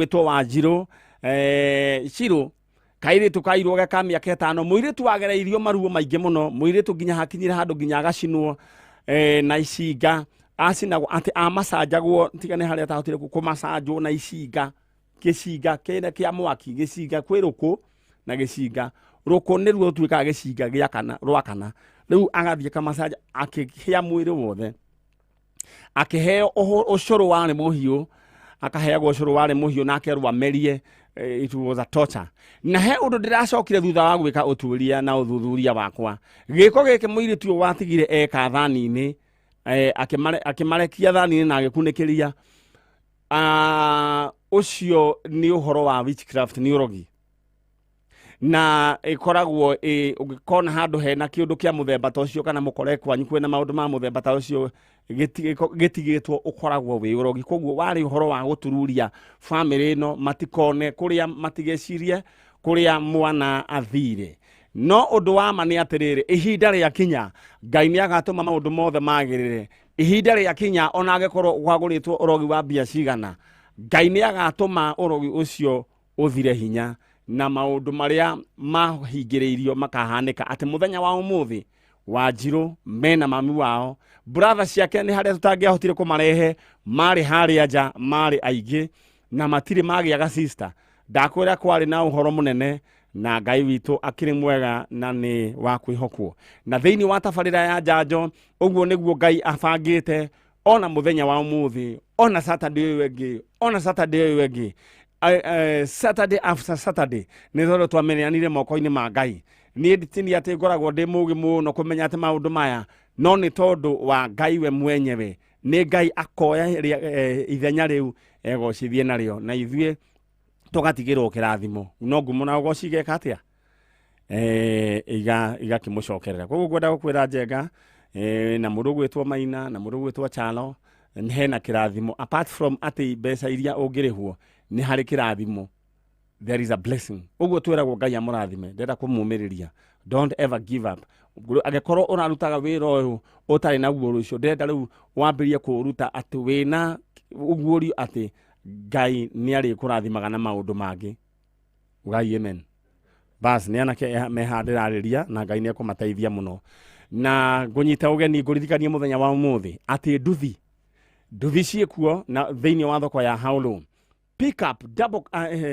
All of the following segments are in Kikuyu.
Gwĩtwo Wanjirũ, Shirũ, kairĩtu kairwo ge ka mĩaka 5, mũirĩtu wagereirio maruo maingĩ mũno, mũirĩtu nginya hakinyire handũ nginya agacinwo na icinga, acinagwo atĩ amacanjagwo, tiga nĩ harĩa atahotire kũmacanjwo na icinga, gĩcinga kĩrĩa kĩa mwaki, gĩcinga kwĩ rũkũ na gĩcinga, rũkũ nĩruo rũtuĩkaga gĩcinga gĩa kana, rwa kana, rĩu agathiĩ kamacanja akĩhĩa mwĩrĩ wothe, akĩheo ũcũrũ warĩ mũhiũ, akaheagwo ũcũrũ warĩ mũhiũ na akerwo amerie. It was a torture. Na he ũndũ ndĩracokire thutha wa gwĩka ũtuĩria na ũthuthuria wakwa, gĩko gĩkĩ mũirĩtu ũyũ watigire eka thani-inĩ, akĩmarekia thani-inĩ na agĩkunĩkĩria, ũcio nĩ ũhoro wa witchcraft, nĩ ũrogi, na ĩkoragwo ũngĩkona handũ hena kĩũndũ kĩa mũthemba ta ũcio, kana mũkore kwanyu kwĩna maũndũ ma mũthemba ta ũcio gĩtigĩtwo, ũkoragwo wĩ ũrogi. Koguo warĩ ũhoro wa gũtururia bamĩrĩ ĩno matikone kũrĩa, matigecirie kũrĩa mwana athire. No ũndũ wa ma nĩ atĩrĩrĩ, ihinda rĩakinya Ngai nĩ agatũma maũndũ mothe magĩrĩre. Ihinda rĩakinya, ona angĩkorwo kwagũrĩtwo ũrogi wa mbia cigana, Ngai nĩ agatũma ũrogi ũcio ũthire hinya na maũndũ marĩa mahingĩrĩirio makahanĩka, atĩ mũthenya wa ũmũthĩ Wanjirũ mena mami wao. Brother ciake nĩ harĩa tũtangĩahotire kũmarehe, marĩ harĩa nja, marĩ aingĩ na matirĩ magĩaga sister. Ndakwĩra kwarĩ na ũhoro mũnene, na Ngai witũ akĩrĩ mwega na nĩ wa kwĩhokwo. Na thĩinĩ wa tabarĩra ya njanjo, ũguo nĩguo Ngai abangĩte, ona mũthenya wa ũmũthĩ, ona Saturday ũyũ ĩngĩ, ona Saturday ũyũ ĩngĩ, Saturday after Saturday, nĩ tondũ twameneanire moko-inĩ ma Ngai. Niĩ ti nĩ atĩ ngoragwo ndĩ mũgĩ mũno kũmenya atĩ maũndũ maya, no nĩ tondũ wa Ngai we mwenyewe. Nĩ Ngai akoya ithenya rĩu egocithie narĩo, na ithuĩ tũgatigĩrwo kĩrathimo, no ngumo na ũgoci igeka atĩa? Igakĩmũcokerera. Koguo ngwenda gũkwĩra Njenga, na mũndũ ũgwĩtwo Maina na mũndũ ũgwĩtwo Chalo, hena kĩrathimo. Apart from atĩ mbeca iria ũngĩrĩhwo, nĩ harĩ kĩrathimo, there is a blessing. Ũguo twĩragwo Ngai amũrathime. Ndĩrenda kũmũmĩrĩria, don't ever give up. Angĩkorwo ũrarutaga wĩra ũyũ ũtarĩ naguo rũciũ, ndĩrenda rĩu wambĩrĩrie kũũruta atĩ wĩna ũguũrio atĩ Ngai nĩ arĩkũrathimaga na maũndũ mangĩ. Ngai amen. Bas, nĩ anake meha ndĩrarĩria, na Ngai nĩ ekũmateithia mũno. Na ngũnyita ũgeni, ngũririkanie mũthenya wa ũmũthĩ atĩ nduthi ciĩkuo na thĩinĩ wa thoko ya Haulu. Pickup double,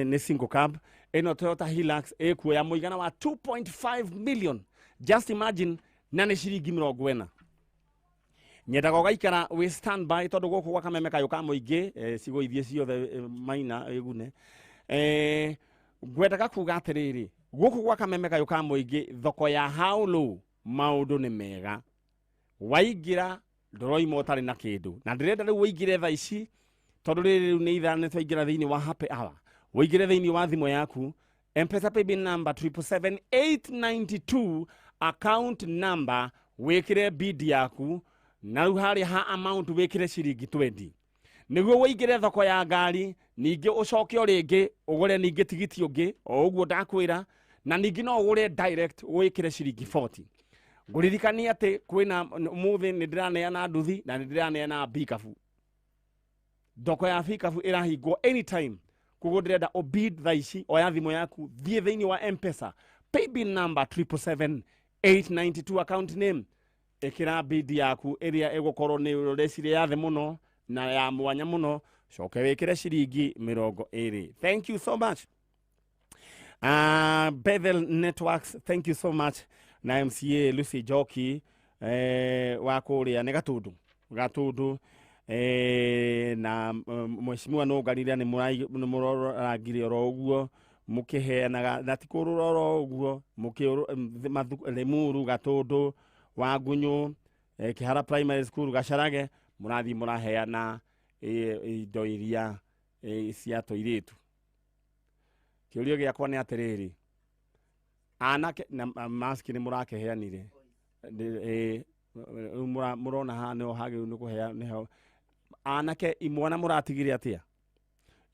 nĩ single cab ĩno Toyota Hilux ĩkuo ya mũigana wa 2.5 million, just imagine, na nĩ ciringi 40. Nyendaga ũgaikara wĩ standby, tondũ gũkũ gwa Kameme kayũ ka mũingĩ, cigũithie ciothe, Maina ĩgune, ngwendaga kuga atĩrĩrĩ, gũkũ gwa Kameme kayũ ka mũingĩ, thoko ya Haulu, maũndũ nĩ mega. Waingĩra ndũroima ũtarĩ na kĩndũ, na ndĩrenda rĩu ũingĩre thaa ici, tondũ rĩrĩ rĩu nĩ ithaa, nĩ twaingĩra thĩinĩ wa happy hour. Ũingĩre thĩinĩ wa thimũ yaku, M-Pesa paybill number 777892, account number wĩkĩre bid yaku, na rĩu harĩa ha amount wĩkĩre ciringi 20, nĩguo ũingĩre thoko ya ngari. Ningĩ ũcoke o rĩngĩ ũgũre ningĩ tigiti ũngĩ o ũguo ndakwĩra, na ningĩ no ũgũre direct wĩkĩre ciringi 40. Ngũririkania atĩ kwĩna ũmũthĩ nĩ ndĩraneana nduthi na nĩ ndĩraneana bikabu. Thoko ya bikabu ĩrahingwo anytime, koguo ndĩrenda ũbid thaa ici. Oya thimũ yaku, thiĩ thĩinĩ wa M-Pesa, paybill number 777892, account name ĩkĩra bid yaku ĩrĩa ĩgũkorwo nĩ ũreciria ya thĩ mũno na ya mwanya mũno, coke wĩkĩre ciringi 20. Thank you so much. Bethel Networks, thank you so much, na MCA Lucy Njoki, wa kũrĩa nĩ Gatundu, Gatundu, na mheshimiwa Nũngarire, nĩ mũrorangire oro ũguo mũkĩheanaga, na ti kũrũra oro ũguo Limuru, Gatundu, Wangunyũ, Kĩhara Primary School, Gacarage, mũrathiĩ mũraheana indo iria cia tũirĩtu. Kĩũria gĩakwa nĩ atĩrĩrĩ, anake na maski nĩ mũrakĩheanire? Rĩu mũrona haha nĩho hagĩrĩirwo nĩ kũhea, nĩho anake imwana mũratigire atĩa?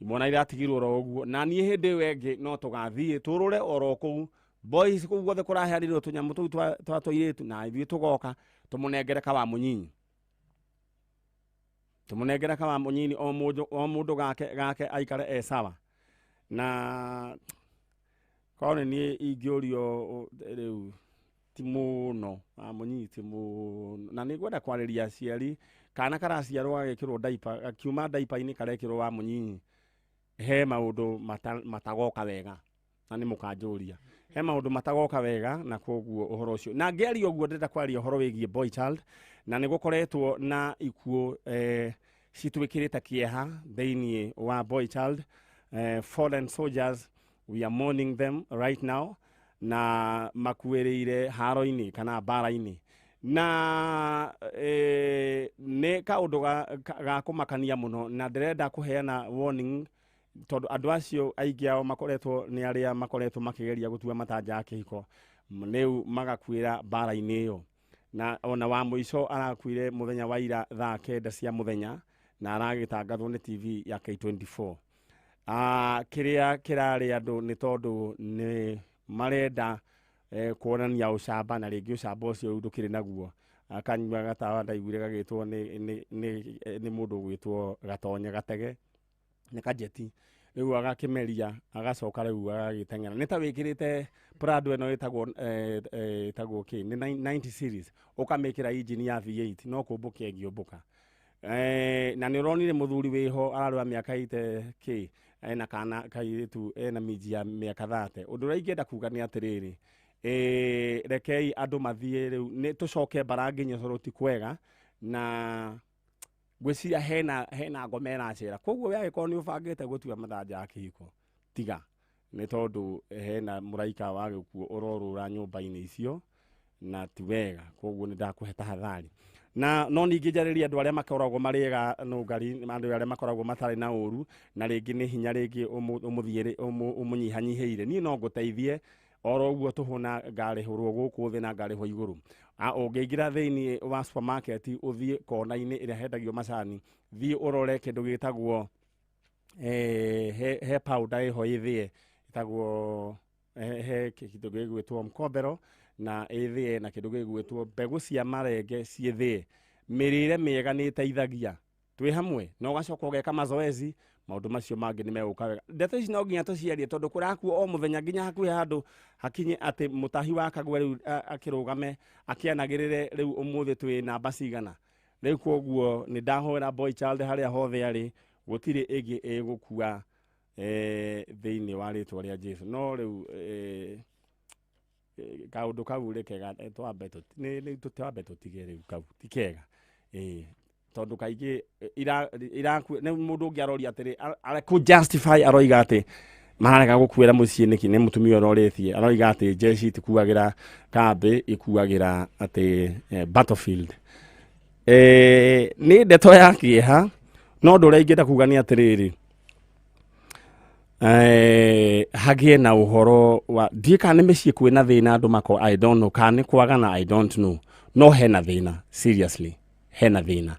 Imwana iratigirwo oro ũguo, na niĩ hĩndĩ ĩyo ĩngĩ no tũgathiĩ tũrũre oro kũu boys, kũu guothe kũraheanirwo tũnyamũ tũu twa tũirĩtu, na ithuĩ tũgoka tũmũnengere kawa mũnyinyi. Tũmũnengere kawa mũnyini o mũndũ o mũndũ gake gake aikare e sawa. Na korwo nĩ niĩ ingĩũrio rĩu ti mũno wa mũnyinyi ti mũno, na nĩ ngwenda kwarĩria aciari. Kana karaciarwo gagekĩrwo diaper, gakiuma diaper-inĩ karekĩrwo wa mũnyinyi, he maũndũ matagoka wega, na nĩ mũkanjũria he maũndũ matagoka wega. Na koguo ũhoro ũcio na ngĩaria ũguo, ndĩrenda kwaria ũhoro wĩgiĩ boy child, na nĩ gũkoretwo na ikuũ citwĩkĩrĩte kĩeha thĩinĩ wa boy child. Fallen soldiers, we are mourning them right now, na makuĩrĩire haro-inĩ kana mbara-inĩ, na nĩ kaũndũ ga kũmakania mũno. Na ndĩrenda kũheana warning, tondũ andũ acio aingĩ ao makoretwo nĩ arĩa makoretwo makĩgeria gũtua matanja ya kĩhiko, rĩu magakuĩra mbara-inĩ ĩyo. Na ona wa mũico arakuire mũthenya wa ira thaa 9 cia mũthenya, na aragĩtangathwo nĩ TV ya K24. Kĩrĩa kĩrarĩ andũ nĩ tondũ nĩ marenda kuonania ũcamba, na rĩngĩ ũcamba ũcio rĩu ndũkĩrĩ naguo. Akanyua gatawa ndaiguire gagĩtwo nĩ mũndũ ũgwĩtwo Gatonye Gatege, nĩ kajeti, rĩu agakĩmeria, agacoka rĩu agagĩteng'era. Nĩ ta wĩkĩrĩte Prado ĩno ĩtagwo ĩtagwo kĩ, nĩ 90 series, ũkamĩkĩra engine ya V8, no kũmbũka ĩngĩũmbũka. Na nĩ ũronire mũthuri wĩho ararĩ wa mĩaka ite kĩ, ena kana kairĩtu ena minji ya mĩaka 30. Ũndũ ũrĩa ingĩenda kuga nĩ atĩrĩrĩ, rekei andũ mathiĩ rĩu nĩ tũcoke mbara nginya tondũ ti kwega, na ngwĩciria hena ngoma ĩracera. Koguo we angĩkorwo nĩ ũbangĩte gũtua mathanja ya kĩhiko, tiga, nĩ tondũ hena mũraika wa gĩkuũ ũrorũra nyũmba-inĩ icio, na ti wega. Koguo nĩ ndakũhe tahadhari. Na no ningĩ njarĩrie andũ arĩa makoragwo marĩ ega nũngari, andũ arĩa makoragwo matarĩ na ũru, na rĩngĩ nĩ hinya rĩngĩ ũmũthiĩre ũmũnyihanyihĩire. Niĩ no ngũteithie oro ũguo tũhũ, na ngarĩhũrwo gũkũ thĩ na ngarĩhwo igũrũ. Ũngĩingĩra thĩinĩ wa supermarket, ũthiĩ kona-inĩ ĩrĩa hendagio macani, thiĩ ũrore kĩndũ gĩtagwo he powder ĩho ĩthĩe ĩtagwo he kĩndũ gĩgwĩtwo mkombero na ĩthĩe, na kĩndũ gĩgwĩtwo mbegũ cia marenge ciĩthĩe. Mĩrĩre mĩega nĩ ĩteithagia twĩ hamwe, na ũgacoka ũgeka mazoezi, maũndũ macio mangĩ nĩ megũka wega. Ndeto ici no nginya tũciarie, tondũ kũrakuo o mũthenya, nginya hakuhĩ handũ hakinye atĩ mũtahi wa kagwe rĩu akĩrũgame akĩanagĩrĩre rĩu ũmũthĩ twĩ namba cigana rĩu. Koguo nĩ ndahoera boy child harĩa hothe arĩ, gũtirĩ ĩngĩ ĩgũkua thĩinĩ wa rĩtwa rĩa Jesu. No rĩu kaũndũ kau reke twambe twambe tũtige rĩu, kau ti kega, tondũ kaingĩ iraku nĩ mũndũ ũngĩ aroria atĩrĩ, arekũ justify, aroiga atĩ mararega gũkuĩra mũciĩ nĩkĩ? Nĩ mũtumia ũrorĩtie, aroiga atĩ jeshi itikuagĩra kambĩ, ikuagĩra atĩ battlefield. Nĩ ndeto ya kĩeha, no ũndũ ũrĩa ingĩenda kuga nĩ atĩrĩrĩ, hagĩe na ũhoro wa ndiĩ kana nĩ mĩciĩ kwĩna thĩna, andũ mako, I don't know, kana nĩ kwagana, I don't know, no hena thĩna, seriously hena thĩna.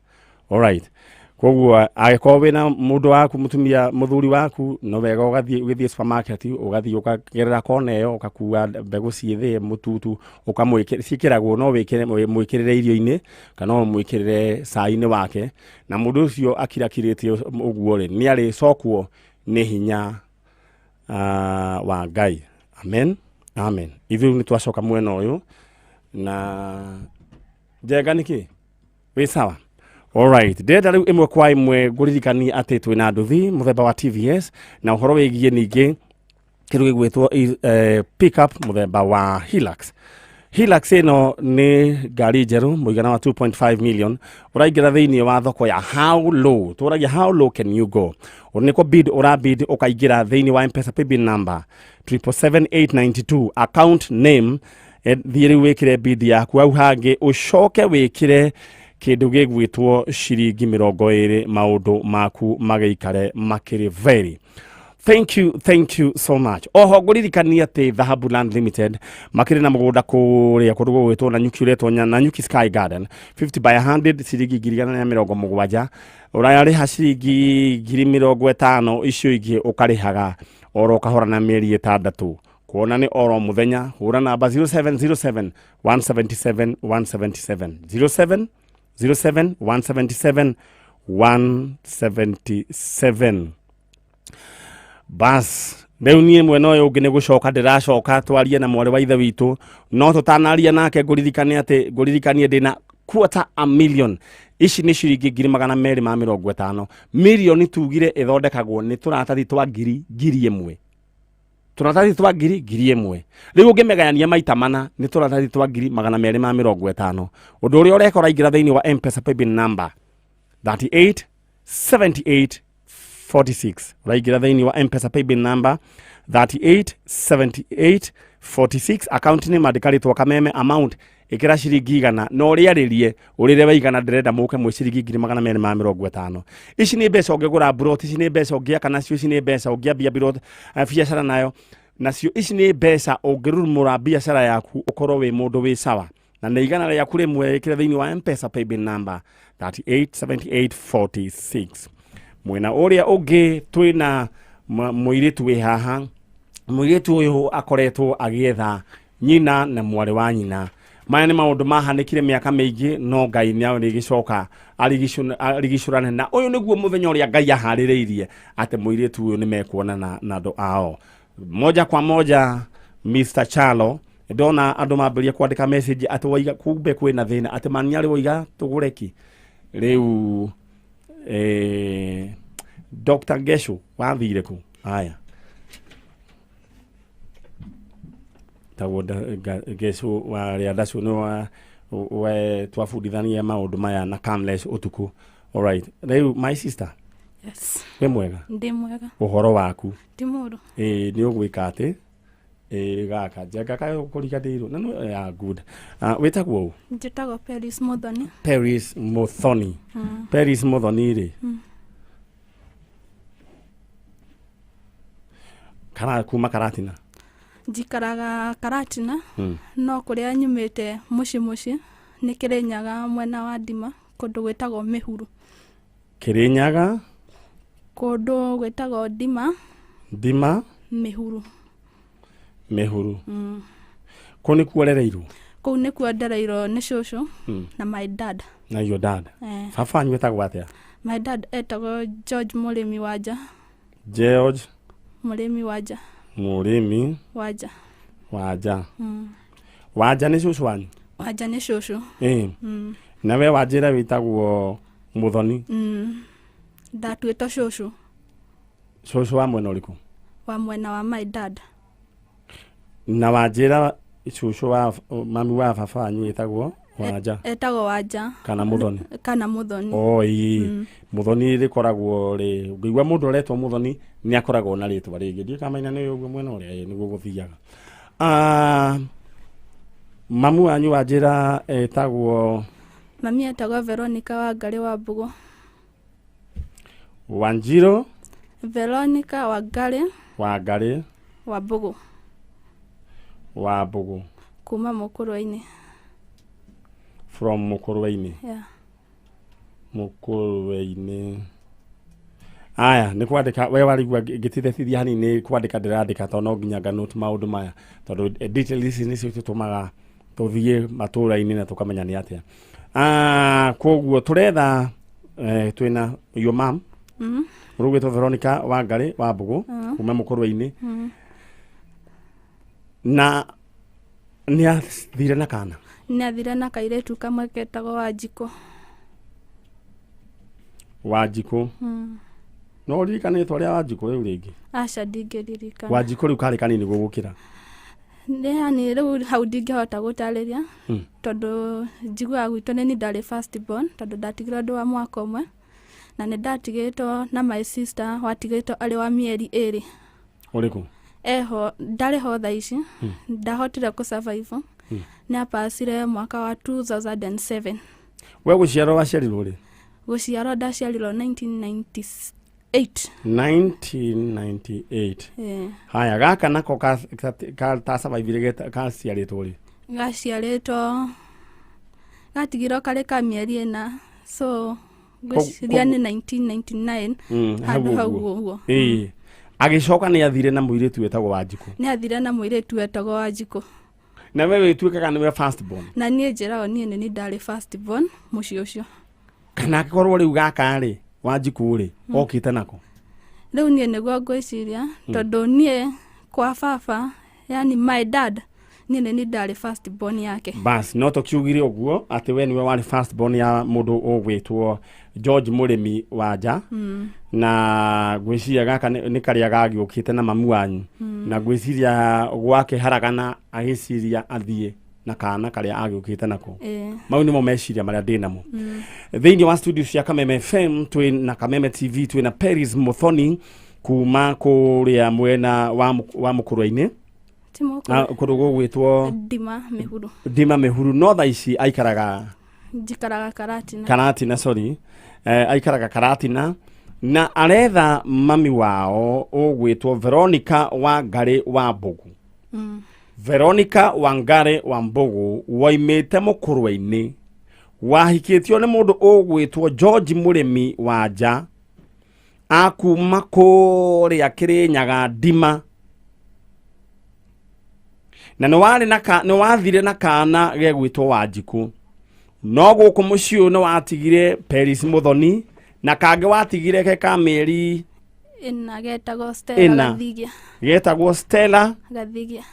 Alright, koguo angĩkorwo wĩna mũndũ waku, mũtumia, mũthuri waku, no wega ũgathiĩ, ũgĩthiĩ supermarket, ũgathiĩ ũkagerera kona ĩyo, ũgakua mbegũ ciĩthĩe mũtutu, ũkamwĩkĩra, ciĩkĩragwo, no wĩkĩre mwĩkĩrĩre irio-inĩ kana no mwĩkĩrĩre cai-inĩ wake, na mũndũ ũcio akirakirĩte ũguo rĩ, nĩ arĩcokwo nĩ hinya wa Ngai. Amen, amen. Ithuĩ nĩ twacoka mwena ũyũ na njenga nĩkĩ wĩ sawa. Alright, ndĩrenda rĩu ĩmwe kwa ĩmwe ngũririkania atĩ twĩna nduthi mũthemba wa TVS, na ũhoro wĩgiĩ ningĩ kĩndũ gĩgwĩtwo pickup mũthemba wa Hilux. Hilux ĩno nĩ ngari njerũ mũigana wa 2.5 million, ũraingĩra thĩinĩ wa thoko ya how low, tũragia how low can you go. Nĩko bid, ũra bid ũkaingĩra thĩinĩ wa M-Pesa paybill number 777892, account name. Thiĩ rĩu wĩkĩre bid yaku hau hangĩ, ũcoke wĩkĩre kĩndũ gĩgwĩtwo ciringi 20, maũndũ maku magĩikare makĩrĩ very. Thank you, thank you so much. Oho ngũririkania atĩ Dhahabu Land Limited makĩrĩ na mũgũnda kũrĩa kũndũ gũgwĩtwo Nanyuki, ũretwo Nanyuki Sky Garden, 50 by 100, ciringi 170,000. Ũrarĩha ciringi 50,000, icio ingĩ ũkarĩhaga oro kahora na mĩeri 6, kuona nĩ oro mũthenya. Hũra namba 0707 177 177, 07 07 177 177. Bas rĩu niĩ mwena ũyũ ũngĩ nĩ gũcoka ndĩracoka twarie na mwarĩ wa ithe witũ, no tũtanaria nake ngũririkane atĩ ngũririkanie ndĩna quarter a million. Ici nĩ ciringi 250,000. Mirioni tugire ĩthondekagwo nĩ tũratathi twa ngiri ngiri ĩmwe, tũratathi twa ngiri ngiri ĩmwe. Rĩu ũngĩmĩgayania maita mana nĩ tũratathi twa 250,000. Ũndũ ũrĩa ũreka, ũraingĩra thĩinĩ wa M-Pesa paybill number 38 78 46. Ũraingĩra thĩinĩ wa M-Pesa paybill number 38 78 46, account nĩ mandĩka rĩtwa Kameme, amount ĩkĩra ciringi 100, na ũrĩarĩrie ũrĩre wa 100 ndĩrenda mũke mwĩ ciringi 250,000. Ici nĩ mbeca ũngĩgũra mburoti, ici nĩ mbeca ũngĩaka nacio, ici nĩ mbeca ũngĩambia biacara nayo nacio, ici nĩ mbeca ũngĩrurumũra biacara yaku ũkorwo wĩ mũndũ wĩ sawa. Na nĩ 100 rĩaku rĩmwe ĩkĩre thĩinĩ wa M-Pesa paybill number 387846. Mwena ũrĩa ũngĩ twĩna mũirĩtu wĩ haha. Mũirĩtu ũyũ akoretwo agĩetha nyina na mwarĩ wa nyina. Maya nĩ maũndũ mahanĩkire mĩaka mĩingĩ, no Ngai nĩ arĩgĩcoka arigicũrane, na ũyũ nĩguo mũthenya ũrĩa Ngai aharĩrĩirie atĩ mũirĩtu ũyũ nĩ mekuonana na andũ ao moja kwa moja. Mr Chalo, ndona andũ mambĩrĩria kwandĩka message atĩ waiga kumbe kwĩna thĩna, atĩ mani arĩ waiga tũgũre ki rĩu. Dr Geshu wathire kũ? Aya, tagwo Geshu wa rĩa Ndacu nĩ wa we twabundithania maũndũ maya na Kamlesh ũtukũ. Alright, rĩu my sister. Yes. Wĩ mwega? Ndĩ mwega. Ũhoro waku? Ti mũru. Ĩĩ, nĩ ũgwĩka atĩ ĩĩ gaka njenga kayo kũriganĩirwo na no ya good. Wĩtagwo ũ? Njĩtagwo Peris Muthoni. Paris Muthoni. Paris Muthoni rĩ, kana kuma Karatina? Njikaraga Karatina, no kũrĩa nyumĩte mũciĩ mũciĩ nĩ Kĩrĩnyaga, mwena wa Ndima, kũndũ gwĩtagwo Mĩhuru. Kĩrĩnyaga? Kũndũ gwĩtagwo Ndima. Ndima. Mĩhuru. Mĩhuru. Kũu nĩkuo ũrereirwo? Kũu nĩkuo ndereirwo nĩ cũcũ na my dad. Na your dad. Eh. Baba wanyu etagwo atĩa? My dad etagwo George Mũrĩmi Wanja. George Mũrĩmi Wanja. Mũrĩmi Wanja. Wanja. Wanja nĩ cũcũ wanyu? Wanja nĩ cũcũ. Ĩĩ. Na we wanjĩra wĩtagwo Mũthoni? Ndatuĩtwo cũcũ. Cũcũ wa mwena ũrĩkũ? Wa mwena wa my dad. Na wanjĩra cũcũ wa mami wa baba wanyu wĩtagwo Wanja? Etagwo Wanja. Kana Mũthoni? Kana Mũthoni. Oi, Mũthoni rĩkoragwo rĩ, ũngĩigua mũndũ ũretwo Mũthoni nĩ akoragwo na rĩtwa rĩngĩ. Ndiũĩ kana Maina nĩ ũguo mwena ũrĩa. Ĩ, nĩguo gũthiaga. Mamu wanyu wanjĩra etagwo? Mami etagwo Veronica Wangarĩ wa Mbugũ. Wanjiro? Veronica Wangarĩ. Wangarĩ. Wa Mbugũ. Wa Mbũgũ. Kuma Mũkũrwe-inĩ. From Mũkũrwe-inĩ. Yeah. Mũkũrwe-inĩ. Aya, nĩ kwandĩka we warigua ngĩtithethithia hanini, nĩ kwandĩka ndĩrandĩka, tondũ no nginya nganote maũndũ maya, tondũ details ici nĩcio tũtũmaga tũthiĩ matũra-inĩ na tũkamenya nĩ atĩa. Koguo tũretha twĩna your mom ũrũgĩtwo Veronica Wangarĩ wa Mbũgũ kuma Mũkũrwe-inĩ, na nĩ athire na kana? Nĩ athire na kairĩtu kamwe ketagwo Wanjikũ. Wanjikũ. No ũririkane rĩtwa rĩa Wanjikũ rĩu rĩngĩ? Aca, ndingĩririkana. Wanjikũ rĩu karĩ kanini gũgũkĩra? Nĩ yani rĩu hau ndingĩhota gũtarĩria, tondũ njiguaga gwitũ nĩ niĩ ndarĩ first born, tondũ ndatigirwo ndĩ wa mwaka ũmwe, na nĩ ndatigĩtwo na my sister watigĩtwo arĩ wa mĩeri 2. Ũrĩkũ? Eho, ndarĩ ho thaa ici. Ndahotire kũ survive. Nĩ apacire mwaka wa 2007. We gũciarwo waciarirwo rĩ? Gũciarwo ndaciarirwo 1998. 1998? Eh. Haya, gaka nako tasurvivire kaciarĩtwo rĩ? Gaciarĩtwo, gatigirwo karĩ ka mĩeri 4, so ngwĩciria nĩ 1999. Handũ hau ũguo. Ĩĩ, agĩcoka nĩ athire na mũirĩtu wetagwo Wanjikũ? Nĩ athire na mũirĩtu wetagwo Wanjikũ. Na we wĩtuĩkaga nĩwe first born? Na niĩ njĩragwo niĩ nĩ niĩ ndarĩ first born mũciĩ ũcio. Na angĩkorwo rĩu gaka rĩ, Wanjikũ rĩ, okĩte nako? Rĩu niĩ nĩguo ngwĩciria, tondũ niĩ kwa baba, yani my dad, niĩ nĩ niĩ ndarĩ first born yake. Bas, no tũkiugire ũguo atĩ we nĩwe warĩ first born ya mũndũ ũgwĩtwo George Mũrĩmi wa nja. Na ngwĩciria gaka nĩ karĩa gagĩũkĩte na mamu wanyu. Na ngwĩciria gwake haragana agĩciria athiĩ na kana karĩa agĩũkĩte nako. Mau nĩmo meciria marĩa ndĩ namo. Thĩinĩ wa studio cia Kameme FM twĩ na Kameme TV, twĩ na Peris Muthoni kuma kũrĩa mwena wa Mũkũrwe-inĩ. Ti Mũkũrwe. Kũndũ gũgwĩtwo Ndima Mĩhuru. Ndima Mĩhuru, no thaa ici aikaraga Njikaraga Karatina. Karatina, sorry. Aikaraga Karatina na aretha mami wao ũgwĩtwo Veronica Wangari wa Mbugu. Veronica Wangari wa Mbugu waimĩte Mũkũrwe-inĩ, wahikĩtio nĩ mũndũ ũgwĩtwo George Mũrĩmi wa nja, akuma kũrĩa Kĩrĩnyaga Ndima, na nĩ wathire na kana gegwĩtwo Wanjikũ. No gũkũ mũciĩ ũyũ nĩ watigire Peris Muthoni na kangĩ watigire ke ka mĩeri 4, getagwo Stella. 4. Gathigia. Getagwo Stella. Gathigia.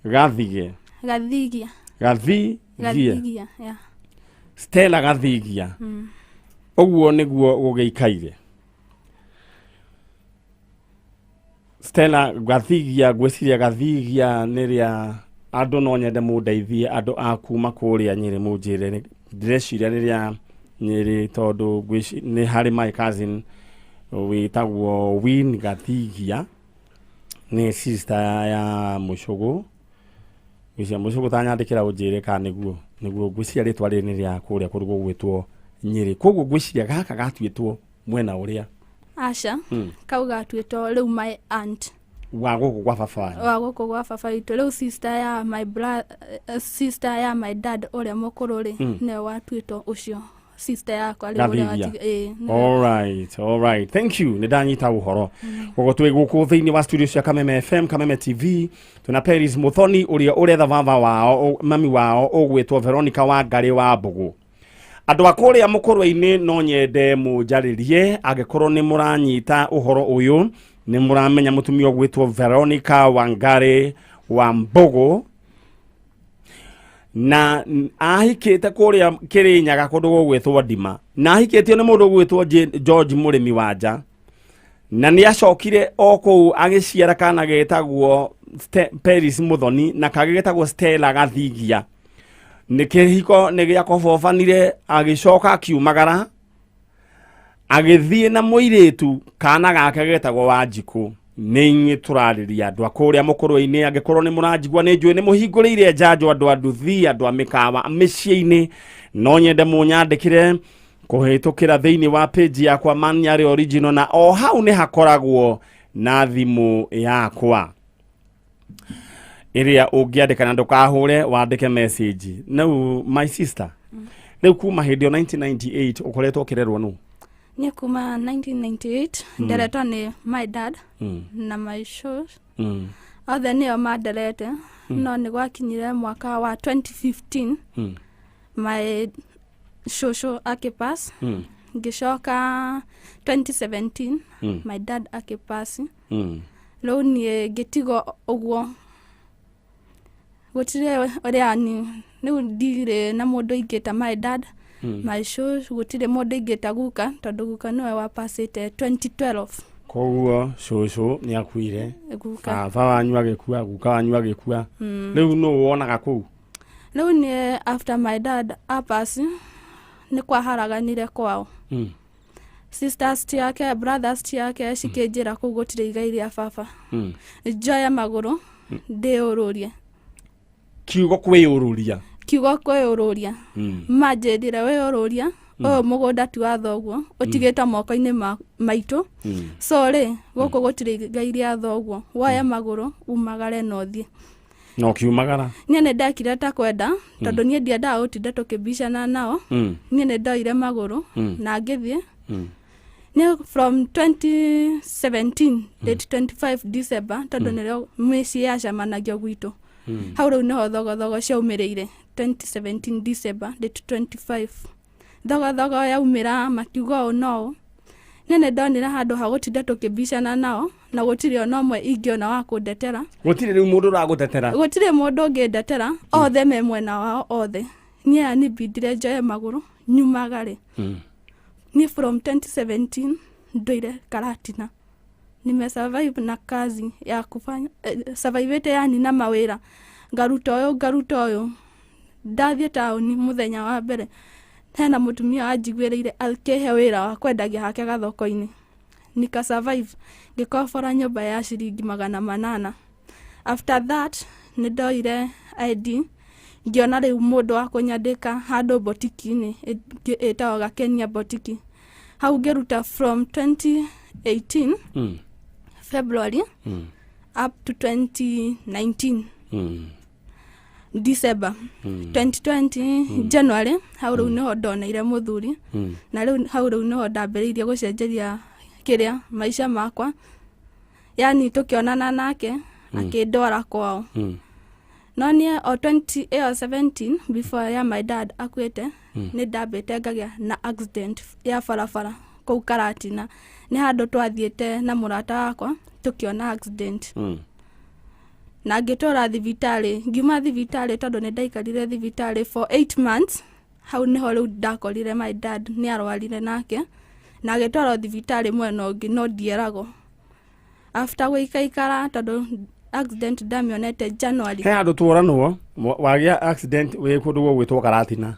Gathige. Gathigia. Gathigie. Gathigia, yeah. Stella Gathigia. Ũguo nĩguo gũgĩikaire. Stella Gathigia, ngwĩciria Gathigia nĩ rĩa andũ, no nyende mũndeithie andũ a kuma kũrĩa Nyĩrĩ, mũnjĩre ndĩreciria nĩ rĩa Nyĩrĩ, tondũ nĩ harĩ my cousin wĩtagwo Win Gathigia, nĩ sister ya Mũcũgũ. Ngwĩciria Mũcũgũ tanyandĩkĩra ũnjĩre kana nĩguo ngwĩciria rĩtwa rĩrĩ nĩ rĩa kũrĩa kũndũ gũgwĩtwo Nyĩrĩ. Koguo ngwĩciria gaka gatuĩtwo mwena ũrĩa. Aca. Kau gatuĩtwo rĩu my aunt. Wa gũkũ gwa baba wanyu. Wa gũkũ gwa baba witũ. Rĩu sister ya my dad ũrĩa mũkũrũ rĩ, nĩwe watuĩtwo ũcio sister yakwa rĩu ũrĩa. Gathigia. Ĩĩ, nĩwe. All right, thank you. Nĩ ndanyita ũhoro. Koguo twĩ gũkũ thĩinĩ wa studio cia Kameme FM, Kameme TV, twĩna Peris Muthoni ũrĩa ũretha baba wao, mami wao ũgwĩtwo Veronica Wangari wa Mbũgũ. Andũ a kũrĩa Mũkũrwe-inĩ, no nyende mũnjarĩrie angĩkorwo nĩ mũranyita ũhoro ũyũ, nĩ mũramenya mũtumia ũgwĩtwo Veronica Wangari wa Mbũgũ, na ahikĩte kũrĩa Kĩrĩnyaga kũndũ gũgwĩtwo Ndima, na ahikĩtio nĩ mũndũ ũgwĩtwo George Mũrĩmi wa nja, na nĩ acokire o kũu agĩciara kana getagwo Peris Muthoni na kangĩ getagwo Stella Gathigia. Nĩ kĩhiko nĩ gĩakobobanire, agĩcoka akiumagara agĩthiĩ na mũirĩtu, kana gake getagwo Wanjikũ. Nĩ inyuĩ tũrarĩria, andũ a kũrĩa Mũkũrwe-inĩ. Angĩkorwo nĩ mũranjigua, nĩ njũĩ nĩ mũhingũrĩire njanjo, andũ a nduthi, andũ a mĩkawa mĩciĩ-inĩ, no nyende mũnyandĩkĩre kũhĩtũkĩra thĩinĩ wa page yakwa Manyarĩ Original, na o hau nĩ hakoragwo na thimũ yakwa ĩrĩa ũngĩandĩka, na ndũkahũre, wandĩke message. Rĩu my sister, rĩu kuma hĩndĩ ĩyo 1998 ũkoretwo ũkĩrerwo nũ? Niĩ kuma 1998 nderetwo nĩ my dad na my shosh. Othe nĩo manderete, no nĩ gwakinyire mwaka wa 2015 my shosho akĩpass. Ngĩcoka 2017 my dad akĩpass. Rĩu niĩ ngĩtigwo ũguo, gũtirĩ ũrĩa ni rĩu ndirĩ na mũndũ ingĩta my dad, my shosh, gũtirĩ mũndũ ingĩta guka, tondũ guka nĩwe wapacĩte 2012. Koguo cũcũ nĩ akuire? Guka. Baba wanyu agĩkua, guka wanyu agĩkua, rĩu nũ wonaga kũu? Rĩu niĩ after my dad apass nĩ kwaharaganire kwao. Sisters ciake, brothers ciake cikĩnjĩra kũu gũtirĩ igai rĩa baba. Njoye magũrũ ndĩũrũrie. Kiugo kwĩyũrũria. Kiugo kwĩũrũria. Manjĩrire wĩũrũria, ũyũ mũgũnda ti wa thoguo, ũtigĩtwo moko-inĩ maitũ. So rĩ, gũkũ gũtirĩ igai rĩa thoguo, woye magũrũ umagare na ũthiĩ. Na ũkiumagara? Niĩ nĩ ndekire ta kwenda, tondũ niĩ ndiendaga gũtinda tũkĩbicana nao. Niĩ nĩ ndoire magũrũ na ngĩthiĩ. Nĩ from 2017 date 25 December, tondũ nĩrĩo mĩciĩ yacemanagio gwitũ. Hau rĩu nĩho thogothogo ciaumĩrĩire, 2017 December date 25. Thogothogo yaumĩra makiuga ũũ no ũũ. Niĩ nĩ ndonire handũ ha gũtinda tũkĩbicana nao na gũtirĩ ona ũmwe ingĩona wa kũndetera. Gũtirĩ rĩu mũndũ ũragũtetera. Gũtirĩ mũndũ ũngĩndetera, othe me mwena wao othe. Niĩ yanibindire njoe magũrũ nyumagare. Niĩ from 2017 ndũire Karatina. Nimesurvive na kazi ya kufanya survivete yani na mawĩra, ngaruta ũyũ ngaruta ũyũ. Ndathiĩ taũni mũthenya wa mbere hena mũtumia wanjiguĩrĩire akĩhe wĩra wa kwendagia hake gathoko-inĩ. Nika survive ngĩkobora nyũmba ya ciringi 800. After that nĩ ndoire ID ngĩona rĩu mũndũ wa kũnyandĩka handũ botiki-inĩ ĩtagwo Gakenia botiki. Hau ngĩruta from 2018 February up to 2019 December 2020 January. Hau rĩu nĩho ndoneire mũthuri na rĩu hau rĩu nĩho ndambĩrĩirie gũcenjeria kĩrĩa maica makwa. Yani tũkĩonana nake akĩndwara kwao. No niĩ o 2017 before ya my dad akuĩte nĩ ndambĩte ngagĩa na accident ya barabara kũu Karatina. Nĩ handũ twathiĩte na mũrata wakwa tũkĩona accident. Na ngĩtwara thibitarĩ, ngiuma thibitarĩ tondũ nĩ ndaikarire thibitarĩ for 8 months. Hau nĩho rĩu ndakorire my dad nĩ arwarire nake na agĩtwarwo thibitarĩ mwena ũngĩ no ndieragwo. After gũikaikara tondũ accident ndamĩonete January. He handũ tuoranwo wagĩa accident wĩ kũndũ gũgwĩtwo Karatina.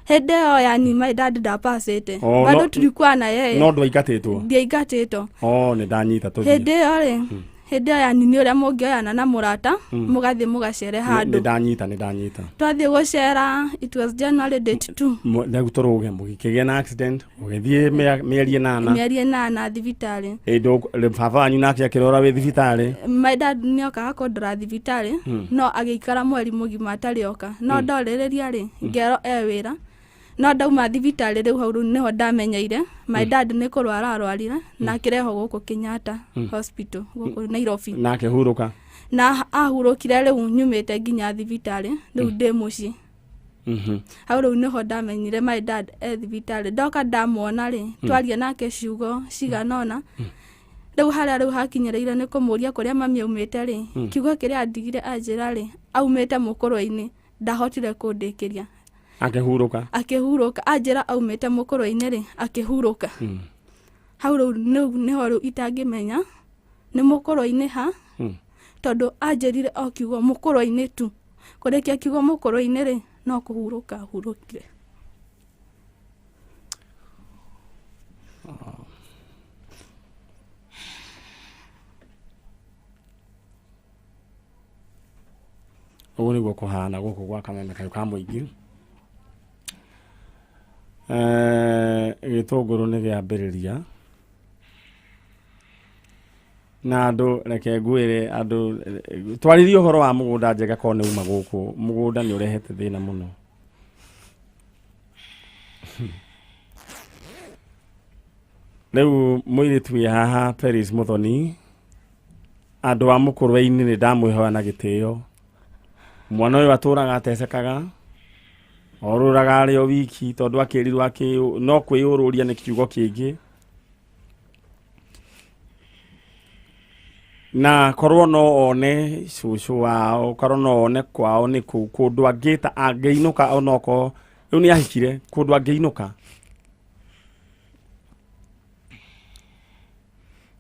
Hĩndĩ ĩyo yani my dad ndapacĩte. Bado tulikuwa na yeye. No ndwaingatĩtwo. Ndiaingatĩtwo. Nĩ ndanyita tũthiĩ. Hĩndĩ ĩyo rĩ, hĩndĩ ĩyo yani nĩ ũrĩa mũngĩoyana na mũrata mũgathiĩ mũgacere handũ. Nĩ ndanyita, nĩ ndanyita. Twathiĩ gũcera, it was January date 2. Rĩu tũrũge mũgĩkĩgĩa na accident ũgĩthiĩ mĩeri ĩnana. Mĩeri ĩnana thibitarĩ. Baba wanyu nake akĩrora wĩ thibitarĩ. My dad nĩokaga kũndora thibitarĩ no agĩikara mweri mũgima atarĩ oka. No ndorĩrĩria rĩ ngerwo e wĩra. No ndauma thibitarĩ rĩu hau rĩu nĩho ndamenyeire my dad nĩ kũrwara arwarire na akĩrehwo gũkũ Kenyatta Hospital gũkũ Nairobi. Na akĩhurũka. Na ahurũkire rĩu nyumĩte nginya thibitarĩ rĩu ndĩ mũciĩ. Hau rĩu nĩho ndamenyire my dad e thibitarĩ. Ndoka ndamuona rĩ twaria nake ciugo cigana ũna. Rĩu harĩa rĩu hakinyĩrĩire nĩ kũmũria kũrĩa mami aumĩte rĩ, kiugo kĩrĩa andigire anjĩra rĩ aumĩte mũkũrwe-inĩ, ndahotire kũndĩkĩria. Akĩhurũka. Akĩhurũka anjĩra aumĩte mũkũrwe-inĩ rĩ akĩhurũka. Hau rĩu nĩho rĩu itangĩmenya nĩ mũkũrwe-inĩ ha tondũ anjĩrire o kiugo mũkũrwe-inĩ tu. Kũrĩkia kiugo mũkũrwe-inĩ rĩ no kũhurũka ahurũkire. Ũguo nĩguo kũhana gũkũ gwa Kameme Kayũ ka Mũingĩ. Gĩtũngũrũ nĩ gĩambĩrĩria na andũ, reke ngwĩre andũ twarĩrie ũhoro wa mũgũnda njega korwo nĩ uma gũkũ. Mũgũnda nĩ ũrehete thĩna mũno. Rĩu mũirĩtu wĩ haha Peris Muthoni, andũ a mũkũrwe-inĩ nĩ ndamwĩhoya na gĩtĩo. Mwana ũyũ atũraga atecekaga, orũraga arĩ o wiki tondũ akĩrirwo no kwĩyũrũria nĩ kiugo kĩngĩ. Na korwo no one cũcũ wao, korwo no one kwao nĩ kũu kũndũ angĩta angĩinũka onokorwo rĩu nĩ ahikire kũndũ angĩinũka.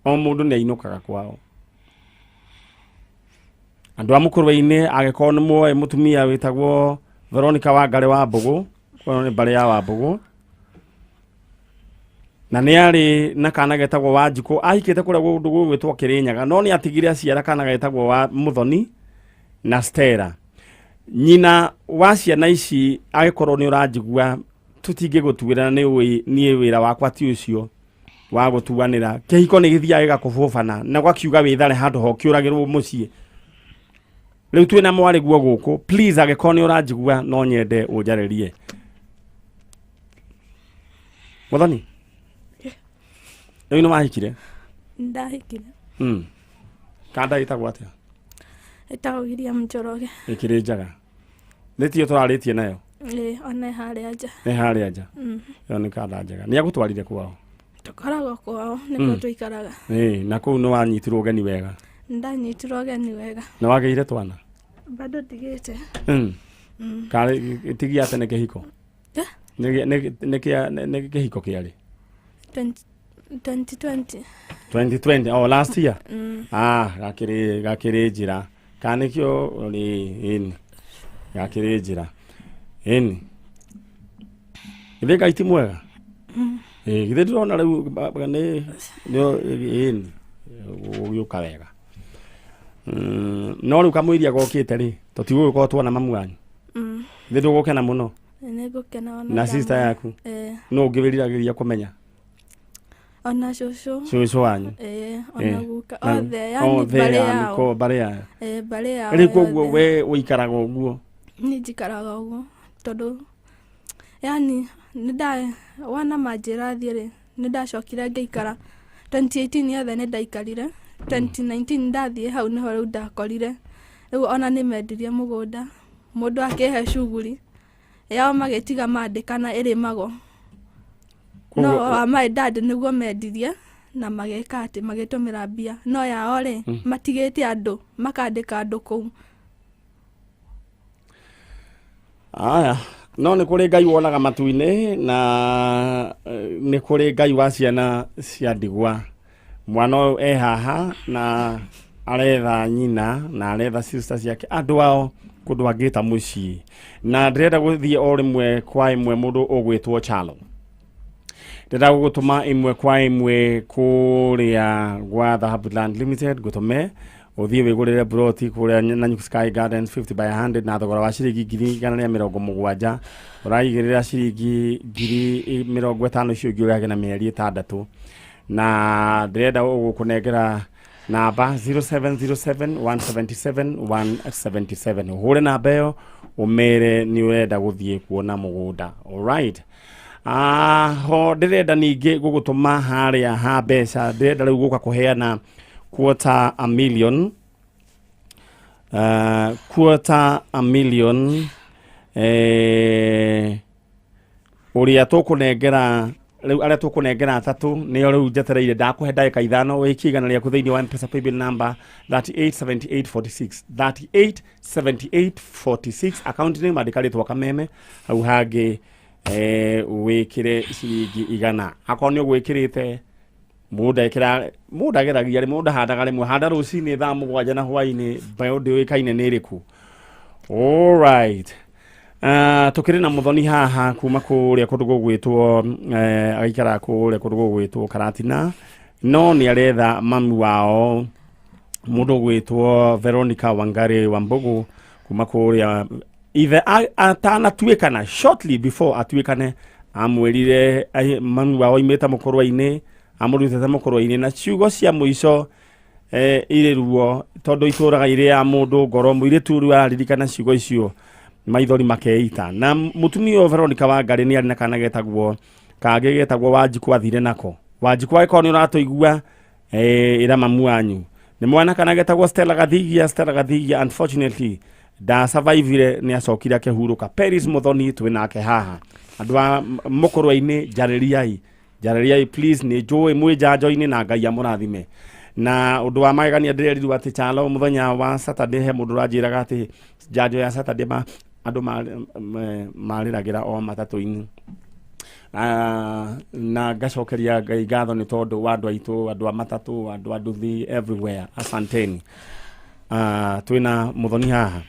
O mũndũ nĩ ainũkaga kwao. Andũ a mũkũrwe-inĩ angĩkorwo nĩ muoĩ mũtumia wĩtagwo Veronica Wangari wa Mbũgũ, korwo nĩ mbarĩ ya Wambũgũ, na nĩ arĩ na kana getagwo Wanjikũ, ahikĩte kũrĩa kũndũ gũgwĩtwo Kĩrĩnyaga, no nĩ atigire aciara kana getagwo wa Muthoni na Stella. Nyina wa ciana ici angĩkorwo nĩ ũranjigua tũtingĩgũtuĩra nĩ ũĩ niĩ wĩra wakwa ti ũcio wa gũtuanĩra. Kĩhiko nĩ gĩthiaga gĩgakũbũbana na gwakiuga wĩthare handũ ho kĩũragĩrwo mũciĩ. Rĩu twĩna mwarĩ guo gũkũ, please angĩkorwo nĩ ũranjigua no nyende ũnjarĩrie. Muthoni, rĩu nĩ wahikire? Ndahikire. Kanda ĩtagwo atĩa? Ĩtagwo William Njoroge. Ĩkĩrĩ njaga. Nĩ tiyo tũrarĩtie nayo? Ĩĩ, ona harĩa nja. Nĩ harĩa nja. Ĩyo nĩ kanda njega. Nĩ agũtwarire kwao? Tũkoragwo kwao, nĩkuo tũikaraga. Ĩĩ, na kũu nĩ wanyitirwo ũgeni wega? Nĩndanyitirwo ũgeni wega. Nĩ wagĩire twana? Bado ndigĩte. Karĩ ti gĩa tene kĩhiko? Eh? Nĩ kĩhiko kĩarĩ? 2020. 2020, oh, last year. Ah, gakĩrĩ njĩra. Kana nĩkĩo rĩ, ĩni. Gakĩrĩ njĩra. Ĩni. Githĩ Ngai ti mwega? Ĩĩ, githĩ ndĩrona rĩu nĩ ĩni gũgĩũka wega. No rĩu kamũiria gokĩte rĩ, tũtigũgĩkorwo tuona mamu wanyu. Githĩ ndũgũkena mũno? Nĩngũkena ona Na sister yaku? Ĩĩ. Nũ ũngĩ wĩriragĩria kũmenya? Ona cũcũ. Cũcũ wanyu. Ĩĩ, ona guka. Othe, yani mbarĩ yao. Ko mbarĩ yao. Ĩĩ, mbarĩ yao. Rĩu koguo we ũikaraga ũguo? Niĩ njikaraga ũguo tondũ yani nĩnda wana manjĩra thiĩ rĩ, nĩndacokire ngĩikara 2018 yothe nĩndaikarire. 2019 ndathiĩ hau nĩho rĩu ndakorire. Rĩu ona nĩmendirie mũgũnda, mũndũ akĩhe cuguri yao magĩtiga mandĩkana ĩrĩmagwo. No wa my dad nĩguo mendirie na magĩka atĩ magĩtũmĩra mbia, no yao rĩ matigĩte andũ makandĩka andũ kũu. Aya, no nĩ kũrĩ Ngai wonaga matu-inĩ na nĩ kũrĩ Ngai wa ciana cia ndigwa. Mwana ũyũ e haha na aretha nyina na aretha sister ciake andũ ao kũndũ angĩta mũciĩ. Na ndĩrenda gũthiĩ o rĩmwe kwa ĩmwe mũndũ ũgwĩtwo Chalo. Ndĩrenda gũgũtũma ĩmwe kwa ĩmwe kũrĩa gwa Dhahabu Land Limited, ngũtũme ũthiĩ wĩgũrĩre broti kũrĩa Nanyuki Sky Gardens 50 by 100 na thogora wa ciringi 170,000. Ũraigĩrĩra ciringi 50,000 icio ingĩ ũrĩhage na mĩeri 6. Na ndĩrenda gũkũnengera namba 0707 177 177. Ũhũre namba ĩyo ũmere nĩ ũrenda gũthiĩ kuona mũgũnda. Alright. Ho ndĩrenda ningĩ gũgũtũma harĩa ha mbeca, ndĩrenda rĩu gũka kũheana 250,000. 250,000 ũrĩa tũkũnengera rĩu, arĩa tũkũnengera atatũ nĩo rĩu njetereire. Ndakũhe ndagĩka 5 wĩikie 100 rĩaku thĩinĩ wa M-Pesa paybill number 387846, 387846. Account name andĩka rĩtwa Kameme, hau hangĩ wĩkĩre ciringi 100. Akorwo nĩ ũgwĩkĩrĩte, mũndũ ekĩra, mũndũ ageragia rĩmwe, mũndũ ahandaga rĩmwe, handa rũcinĩ thaa 7 na hwainĩ, mbeũ ndĩũĩkaine nĩ ĩrĩkũ. Alright. Tukĩrĩ na mũthoni haha kuma kũrĩa kũndũ gũgwĩtwo agaikara kũrĩa kũndũ gũgwĩtwo Karatina, no nĩ aretha mami wao mũndũ ũgwĩtwo Veronica Wangari Wambugu kuma kũrĩa ithe atanatuĩkana, shortly before atuĩkane amwĩrire mami wao aimĩte mũkũrwa-inĩ, amũrutĩte mũkũrwa-inĩ na ciugo cia mũico irĩ ruo tondũ itũraga irĩ ya mũndũ ngoro. Mũirĩtu rĩu araririkana ciugo icio maithori makeita. Na mũtumia ũyũ Veronica Wangari nĩ arĩ na kana getagwo kangĩ getagwo Wanjikũ, athire nako. Wanjikũ angĩkorwo nĩ ũratũigua, ĩra mamu wanyu nĩ mwana kana getagwo Stella Gathigia. Stella Gathigia unfortunately ndasurvivire, nĩ acokire akĩhurũka. Paris Muthoni twĩ nake haha. Andũ a mũkũrwa-inĩ njarĩriai, njarĩriai please, nĩ njũĩ mwĩ njanjo-inĩ na Ngai amũrathime. Na ũndũ wa magegania ndĩrerirwo atĩ Chalo mũthenya wa Saturday he mũndũ ũranjĩraga atĩ njanjo ya Saturday andũ marĩragĩra o matatũ-inĩ. Na ngacokeria Ngai ngatho nĩ tondũ wa andũ aitũ, andũ a matatũ, andũ a nduthi everywhere, asanteni. Twĩna Muthoni haha.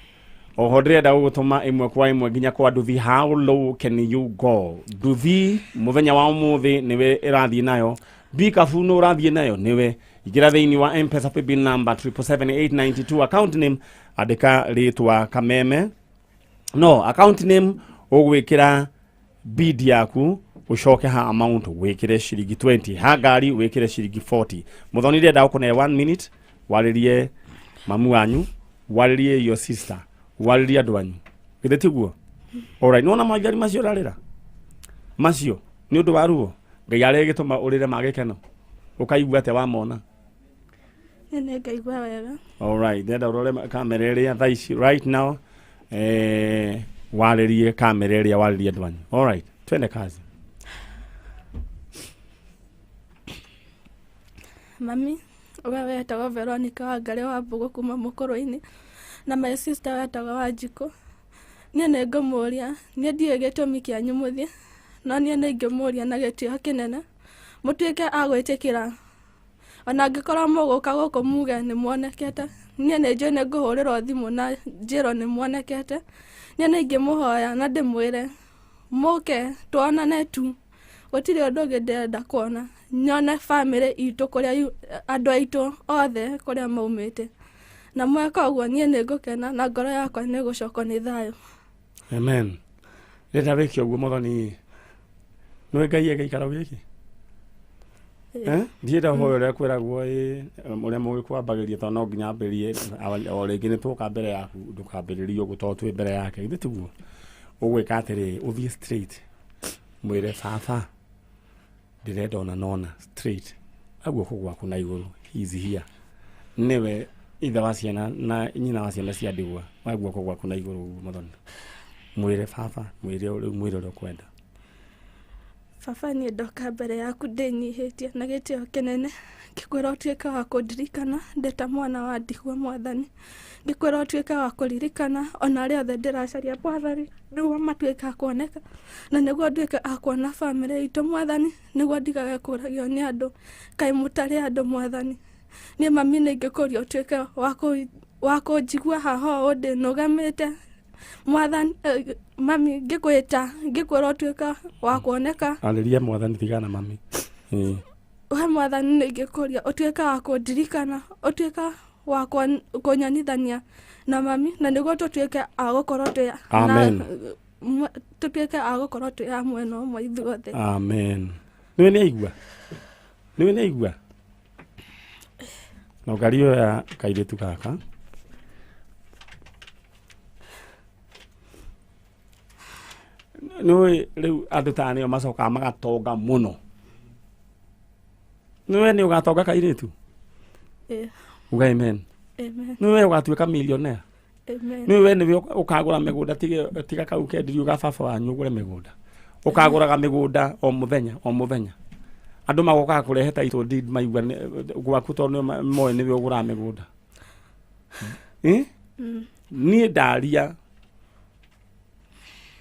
Oho ndĩrenda gũgũtũma ĩmwe kwa ĩmwe nginya kwa nduthi. How low can you go? Nduthi mũthenya wa ũmũthĩ nĩwe ĩrathiĩ nayo, bikabu nũ ũrathiĩ nayo nĩwe. Ingĩra thĩinĩ wa M-Pesa paybill number 777892, account name andĩka rĩtwa Kameme, no account name ũgwĩkĩra bid yaku, ũcoke ha amount wĩkĩre ciringi 20, ha ngari wĩkĩre ciringi 40. Muthoni ndĩrenda gũkũne 1 minute warĩrie mamu wanyu, warĩrie your sister, warĩrie andũ anyu, githĩ tiguo? Alright, nĩwona maithori macio ũrarĩra macio nĩ ũndũ wa ruo, Ngai arĩa gĩtũma ũrĩre ma gĩkeno, ũkaigua atĩa wamona? Nĩ ngaigua wega. Alright, ndĩrenda ũrore kamera ĩrĩa thaa ici right now. Warĩrie kamera ĩrĩa warĩrie andũ anyu. All right, twende kazi. Mami we wetagwo Veronica Wangari wa Mbũgũ kuma Mũkũrũ-inĩ, na my sister wetagwo Wanjikũ. Niĩ nĩ ngũmũria, niĩ ndiũĩ gĩtũmi kĩanyu mũthiĩ, no niĩ nĩ ingĩmũria na gĩtĩo kĩnene, mũtuĩke a gwĩtĩkĩra. Ona angĩkorwo mũgũka gũkũ muge nĩ muonekete, niĩ nĩ njũĩ nĩ ngũhũrĩrwo thimũ na njĩrwo nĩ muonekete. Niĩ nĩ ingĩmũhoya na ndĩmwĩre mũke tuonane tu, gũtirĩ ũndũ ũngĩ ndĩrenda kuona, nyone bamĩrĩ itũ kũrĩa andũ aitũ othe kũrĩa maumĩte. Na mweka ũguo niĩ nĩ ngũkena na ngoro yakwa nĩ ĩgũcokwo nĩ thayũ. Amen. Rĩrĩa wĩke ũguo Mwathani, nĩwe Ngai egĩikaro gĩkĩ? Ndienda ũhoya ũrĩa kwĩragwo ũrĩa mũgĩkwambagĩria tondũ no nginya ambĩrĩrie o rĩngĩ nĩ twoka mbere yaku ndũkambĩrĩrie ũguo tondũ twĩ mbere yake, githĩ tiguo? Ũgwĩka atĩrĩrĩ, ũthiĩ straight mwĩre baba ndĩrenda ona nona straight guoko gwaku na igũrũ, he is here, nĩwe ithe wa ciana na nyina wa ciana cia ndigwa, wa guoko gwaku na igũrũ ũguo Mwathani, mwĩre baba, mwĩre rĩu, mwĩre ũrĩa ũkwenda. Baba, niĩ ndoka mbere yaku ndĩnyihĩtie na gĩtĩo kĩnene, ngĩkwĩra ũtuĩke wa kũndirikana ndĩ ta mwana wa ndigwa Mwathani, ngĩkwĩra ũtuĩke wa kũririkana ona arĩa othe ndĩracaria Mwathani, nĩguo matuĩke a kuoneka na nĩguo nduĩke a kuona bamĩrĩ itũ Mwathani, nĩguo ndigage kũragio nĩ andũ kaĩ mũtarĩ andũ Mwathani. Niĩ mami nĩ ingĩkũria ũtuĩke wa kũnjigua haha ũũ ndĩ nũgamĩte Mwathani. Mami ngĩkwĩta ngĩkwĩra ũtuĩke wa kuoneka. Arĩria Mwathani, tigana mami. We Mwathani nĩ ingĩkũria ũtuĩke wa kũndirikana, ũtuĩke wa kũnyonithania na mami, na nĩguo tũtuĩke a gũkorwo twĩ Amen. Tũtuĩke a gũkorwo twĩ a mwena ũmwe ithuothe. Amen. Nĩwe nĩ aigua, nĩwe nĩ aigua na ũngari oya kairĩtu gaka. Nĩũĩ rĩu andũ ta nĩo macokaga magatonga mũno. Nĩwe nĩ ũgatonga kairĩtu? Ĩĩ. Uga amen. Amen. Nĩwe ũgatuĩka millionaire? Amen. Nĩwe nĩwe ũkagũra mĩgũnda, tiga kau kendirio ga baba wanyu ũgũre mĩgũnda. Ũkagũraga mĩgũnda o mũthenya o mũthenya. Andũ magokaga kũrehe title deed maigua gwaku tondũ nĩo moĩ nĩwe ũgũraga mĩgũnda. Niĩ ndaria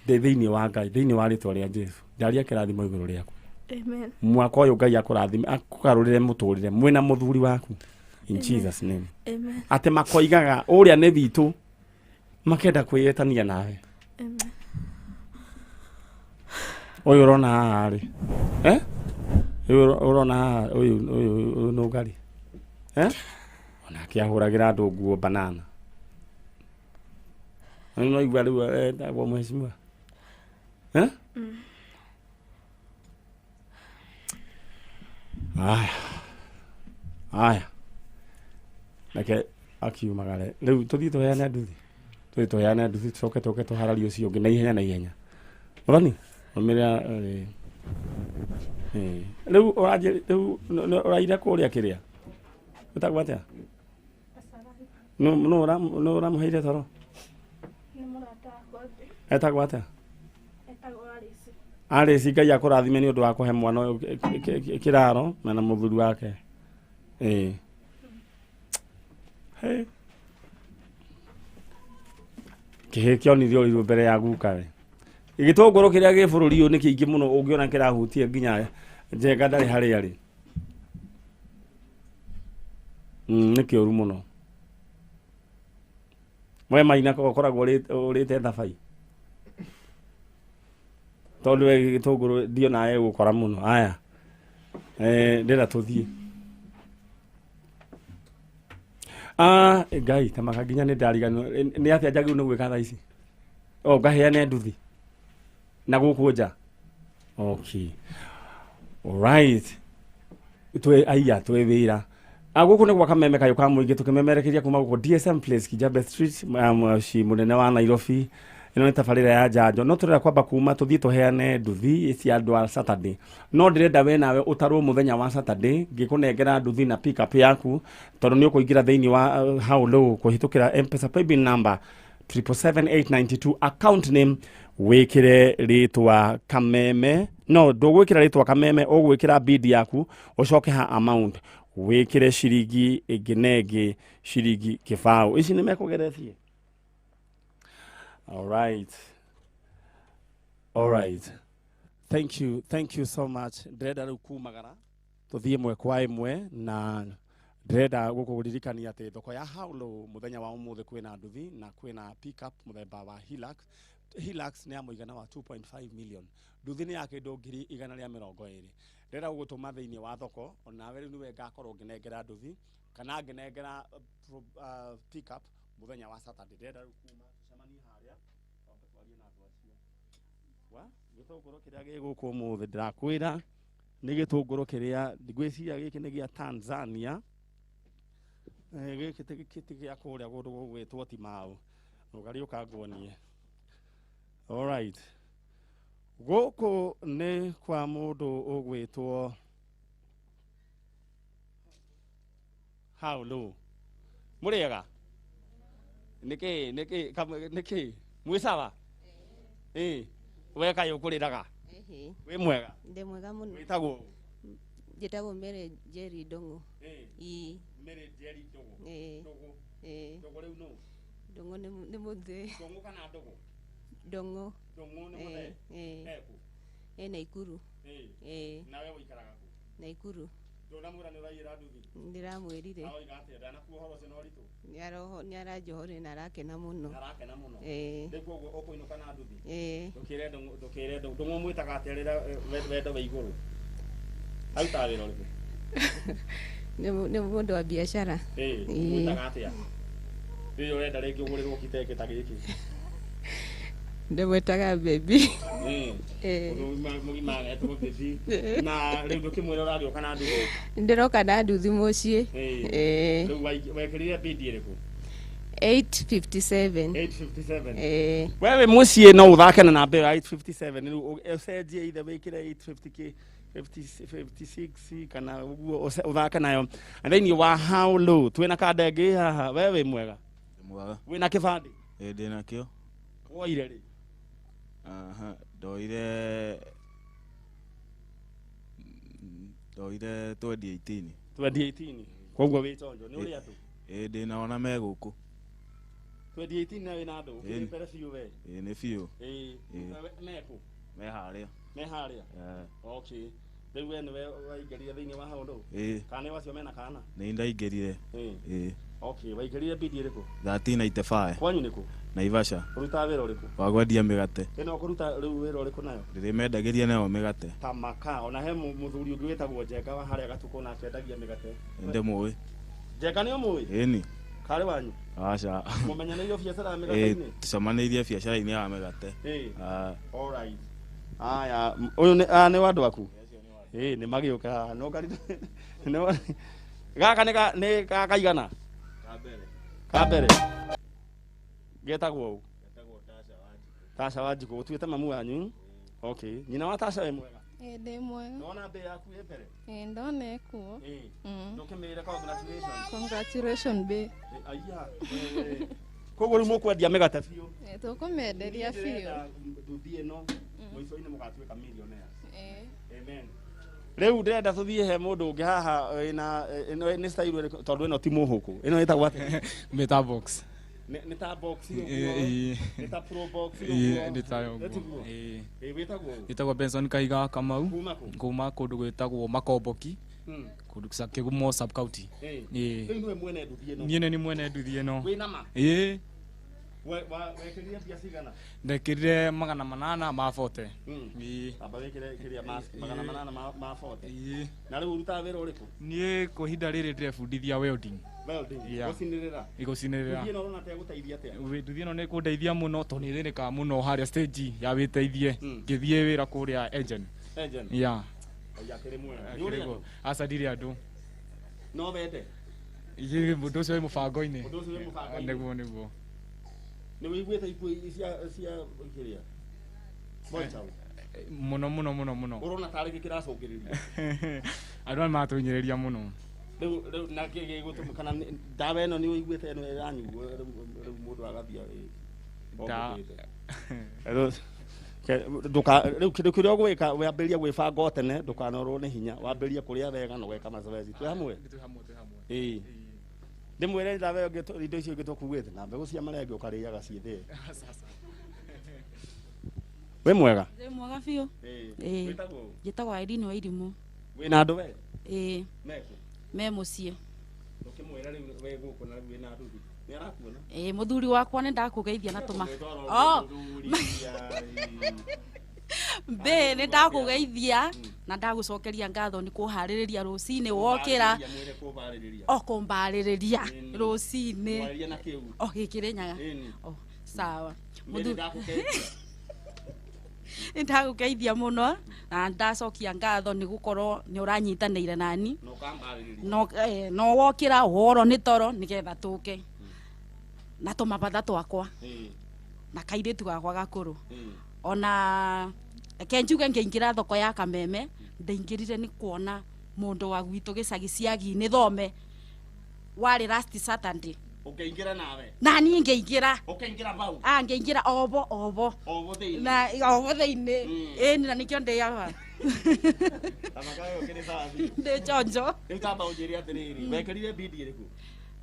ndĩ thĩinĩ wa Ngai, thĩinĩ wa rĩtwa rĩa Jesu, ndaria kĩrathimo igũrũ rĩaku. Amen. Mwaka ũyũ Ngai akũrathime, akũgarũrĩre mũtũrĩre mwĩna mũthuri waku in Amen. Jesus name. Amen. Atĩ makoigaga ũrĩa nĩ witũ, makenda kwĩyetania nawe. Amen. Ũyũ ũrona haha rĩ, eh? Ũyũ ũrona haha, ũyũ ũyũ ũyũ nĩ ũgari, eh? Onake ahũragĩra andũ nguo banana. Nĩ ũraigua rĩu etagwo mheshimiwa, eh? Aya aya, reke akiumagare rĩu tũthiĩ tũheane nduthi, tũthiĩ tũheane nduthi, tũcoke tũke tũhararie ũcio ũngĩ na ihenya na ihenya. Mũthoni rũmĩrĩra rĩu ũranjĩ rĩu ũraire kũrĩa kĩrĩa wĩtagwo atĩa? Nũ ũramũheire toro? Nĩ mũrata wakwa. Etagwo atĩa? Etagwo Alice. Alice, Ngai akũrathime nĩ ũndũ wa kũhe mwana ũyũ kĩraro na mũthuri wake. Ĩĩ. Hey. Kĩhĩ kĩonirio ũiru mbere ya gukawe. Gĩtũngũrũ kĩrĩa gĩ bũrũri ũyũ nĩ kĩingĩ mũno, ũngĩona kĩrahutia nginya Njenga ndarĩ harĩa arĩ. Nĩ kĩũru mũno. We Maina ko ũkoragwo ũrĩte thabai? Tondũ we gĩtũngũrũ ndionaga gĩgũkora mũno. Aya. Ndĩrenda tũthiĩ. Ngai tamaka nginya nĩ ndariganĩrwo. Nĩ atĩa njagĩrĩirwo nĩ gwĩka thaa ici? O ngaheane nduthi na gũkũ nja. Okay. Alright. Twĩ aiya twĩ wĩra. Gũkũ nĩ gwa Kameme kayũ ka mũingĩ tũkĩmemerekeria kuma gũkũ DSM Place Kijabe Street, mũciĩ mũnene wa Nairobi. Ĩno nĩ tabarĩra ya njanjo. No tũrenda kwamba kuma tũthiĩ tũheane nduthi cia andũ a Saturday. No ndĩrenda we nawe ũtarwo mũthenya wa Saturday ngĩkũnengera nduthi na pick up yaku, tondũ nĩ ũkũingĩra thĩinĩ wa how low kũhĩtũkĩra M-Pesa paybill number 777 account name wikire ritwa Kameme, no ndugwikira ritwa Kameme, ugwikira bid yaku, ucoke ha amount wikire ciringi ĩngĩ na ĩngĩ, ciringi kĩbaũ. Ici nĩ mekũgeretie. All right, all right, thank you, thank you so much. Ndĩrenda rĩu kumagara tũthiĩ ĩmwe kwa ĩmwe, na ndĩrenda gũkũririkania atĩ thoko ya Haulo mũthenya wa ũmũthĩ kwĩna nduthi na kwĩna pickup mũthemba wa Hilux. Hilux nĩ ya mũigana wa 2.5 million, nduthi nĩ ya kĩndũ 120,000. Ndĩrenda gũgũtũma thĩinĩ wa thoko, onawe rĩu nĩwe ngakorwo ngĩnengera nduthi kana ngĩnengera pickup mũthenya wa Saturday. Ndĩrenda rĩu kuma tũcemanie harĩa twambe twarie na andũ acio. Wa gĩtũngũrũ kĩrĩa gĩ gũkũ ũmũthĩ, ndĩrakwĩra nĩ gĩtũngũrũ kĩrĩa ngwĩciria gĩkĩ nĩ gĩa Tanzania. Gĩkĩ ti gĩa kũrĩa kũndũ gũgwĩtwo Timau. Rũgari ũka nguonie. Alright, gũkũ nĩ kwa mũndũ ũgwĩtwo Haulo. Mũrĩega? Nĩkĩ nĩkĩ nĩkĩ mwĩ sawa? Ĩ we kaĩ ũkũrĩraga? Ehe. Wĩ mwega? Ndĩ mwega mũno. Wĩtagwo? Njĩtagwo Mary Njeri Ndung'u. Ii. Mary Njeri Ndung'u. Ĩĩ. Ndung'u. Ĩĩ. Ndung'u rĩu nũ? Ndung'u nĩ mũthee. Ndung'u kana Ndung'u? Ndung'u. Ndung'u nĩ mũthee? Ĩĩ. Ekũ? Ĩ Naikuru. Ĩĩ. Ĩĩ. Nawe ũikaraga kũ? Naikuru. Ndũnamwĩra nĩ ũraiyĩra nduthi? Ndĩramwĩrire. Aroiga atĩa? Ndanakuo ũhoro ũcio na ũritũ? Nĩ aranjohorire na arakena mũno. Arakena mũno. Ĩĩ. Rĩu koguo ũkũinũka na nduthi? Ĩĩ. Ndũkĩre Ndung'u, ndũkĩre Ndung'u. Ndung'u mwĩtaga atĩa rĩrĩa wendo wĩ igũrũ? Arutaga wĩra ũrĩkũ? Nĩ mũndũ wa biacara. Ĩĩ, mwĩtaga atĩa? Rĩrĩa ũrenda rĩngĩ ũgũrĩrwo kitenge ta gĩkĩ. Ndĩmwĩtaga baby. Ĩĩ. Mũgima agetwo baby. Na rĩu ndũkĩmwĩra ũragĩũka na nduthi? Ndĩroka na nduthi mũciĩ. Ĩĩ. Rĩu wekĩrire bid ĩrĩkũ? 857. 857. Ĩĩ. We wĩ mũciĩ no ũthake na namba ĩyo ya 857, rĩu ũcenjie ithe wĩkĩre 850 56 kana ũguo ũthake nayo. Na thĩinĩ wa How Low twĩna kanda ĩngĩ haha. We wĩ mwega? Mwega. Wĩna kĩbandĩ? Ĩĩ, ndĩ nakĩo. Woire rĩ? Aha, ndoire 2018. 2018. Koguo wĩ chonjo, nĩ ũrĩ andũ? Ĩĩ, ndĩ nao na me gũkũ. 2018 na wĩna andũ, ũkĩrĩ mbere biũ we? Ĩĩ, nĩ biũ. Ĩĩ. Mekũ? Me harĩa. Me harĩa? Okay. Rĩu we nĩwe waingĩrire thĩinĩ wa How Low? Ĩĩ. Kana nĩ wacio mena kana? Nĩ ndaingĩrire. Ĩĩ. Okay, waingĩrire bid ĩrĩkũ? 1395. Kwanyu nĩkũ? Naivasha. Ũrutaga wĩra ũrĩkũ? Wa kwendia mĩgate. Ĩno ũkũruta rĩu wĩra ũrĩkũ nayo? Ndĩrĩmendagĩria nayo mĩgate. Ta maka, ona he mũthuri ũngĩ wĩtagwo Njenga wa harĩa Gatukũ nake endagia mĩgate. Ndĩmũĩ. Njenga nĩ ũmũĩ? Ĩni. Karĩ wanyu? Aca. Mũmenyanĩirio biacara ya mĩgate-inĩ? Tũcemanĩirie biacara-inĩ ya mĩgate. Ĩĩ. All right. Aya, ũyũ nĩ nĩ wa andũ aku? Ĩĩ, nĩ magĩũka. No kari. Gaka nĩ ka kaigana? Ka mbere. Getagwo ũũ? Tasha wa Njikũ. Ũtuĩte mamu wanyu? Okay. Nyina wa Tasha wĩ mwega? Ĩĩ, ndĩ mwega. Ndona mbĩ yaku ĩ mbere? Ĩĩ, ndona ĩkuo. Ĩĩ. Ndũkĩmĩre congratulations. Congratulations babe. Aya. Koguo rĩu mũkwendia mĩgate biũ? Ĩĩ, tũkũmenderia biũ. Nduthi ĩno mũico-inĩ mũgatuĩka millionaires. Ĩĩ. Amen. Rĩu ndĩrenda tũthiĩ he mũndũ ũngĩ haha wĩna ĩno nĩ style ĩrĩkũ, tondũ ĩno ti mũhũkũ. Ĩno ĩtagwo atĩa? Meta box. Nĩ ta box ũguo. Nĩ ta pro box ũguo. Nĩ ta ũguo. Ĩtiguo? Ĩĩ, wĩtagwo ũũ? Njĩtagwo Benson Kaiga Kamau. Kuma kũ? Kuma kũndũ gwĩtagwo Makomboki. Kũndũ Kĩgumo sub county. Ĩĩ. Rĩu nĩwe mwene nduthi ĩno? Niĩ nĩ mwene nduthi ĩno. Wĩna ma? Ĩĩ. Wekĩrire mbia cigana? Ndekĩrire 840. Ĩĩ. Amba wĩkĩre kĩrĩa mask 840. Ĩĩ. Na rĩu ũrutaga wĩra ũrĩkũ? Niĩ kwa ihinda rĩrĩ ndĩrebundithia welding. Welding. Yeah. Gũcinĩrĩra. Gũcinĩrĩra. Nduthi ĩno ũrona ta ĩgũteithia atĩa? Nduthi ĩno nĩ ĩkũndeithia mũno tondũ nĩ ĩthĩnĩkaga mũno harĩa stage ya wĩteithie. Ngĩthiĩ wĩra kũrĩa Engen. Engen. Yeah. Aya akĩrĩ mwega. Nĩ ũrĩ andũ? Aca ndirĩ andũ. No wende? Ĩĩ, mũndũ ũcio wĩ mũbango-inĩ. Mũndũ ũcio wĩ mũbango-inĩ. Nĩguo, nĩguo. Nĩ wĩiguĩte ikuũ cia kĩrĩa? Boy child. Mũno mũno mũno mũno. Ũrona tarĩ kĩ kĩracũngĩrĩria? Andũ aya maratũhinyĩrĩria mũno. Rĩu na kĩ gĩgũtũma kana ndawa ĩno nĩ ũiguĩte ĩno ĩranyuo rĩu mũndũ agathiĩ Rĩu kĩndũ kĩrĩa ũgwĩka, wambĩrĩrie gwĩbanga o tene, ndũkanorwo nĩ hinya, wambĩrĩrie kũrĩa wega na ũgeka mazoezi. Twĩ hamwe? Twĩ hamwe, twĩ hamwe. Ĩĩ, ndĩmwĩre ndawa ĩyo ĩngĩ, indo icio ingĩ tũkuĩte na mbegũ cia marenge ũkarĩaga ciĩ thĩĩ. Wĩ mwega? Ndĩ mwega biũ. Ĩĩ. Wĩtagwo ũ? Njĩtagwo Irene wa Irimũ. Wĩna andũ we? Ĩĩ. Mekũ? Me mũciĩ. Ũkĩmwĩra rĩu wĩ gũkũ na rĩu wĩna nduthi, nĩ arakuona? Ĩĩ, mũthuri wakwa nĩ ndakũgeithia na tũma. Oh. Mbĩ nĩ ndakũgeithia na ndagũcokeria ngatho nĩ kũharĩrĩria rũcinĩ wokĩra. Mwĩre kũbarĩrĩria. O kũmbarĩrĩria rũcinĩ. Kwarĩria na kĩu. O gĩkĩrĩ nyaga. Ĩni. O sawa. Mbĩ nĩ ndakũgeithia. Nĩ ndagũgeithia mũno na ndacokia ngatho nĩ gũkorwo nĩ ũranyitanĩire nani. Na ũkambarĩrĩria. No no wokĩra worwo nĩ toro nĩgetha tũke na tũmabatha twakwa Ĩĩ. na kairĩtu gakwa gakũrũ. Ĩĩ. Ona reke njuge ngĩingĩra thoko ya Kameme, ndaingĩrire nĩ kuona mũndũ wa gwitũ gĩcagi ciagi-inĩ thome warĩ last Saturday. Ũkĩingĩra nawe? Na niĩ ngĩingĩra. Ũkĩingĩra bau? Ah, ngĩingĩra obo obo. Obo thĩinĩ? Na obo thĩinĩ. Ĩni, na nĩkĩo ndĩ aba. Tamakayo kĩrĩ sawa biũ. Ndĩ chonjo. Rĩu tamba ũnjĩre atĩrĩrĩ, wekĩrire bidi ĩrĩkũ?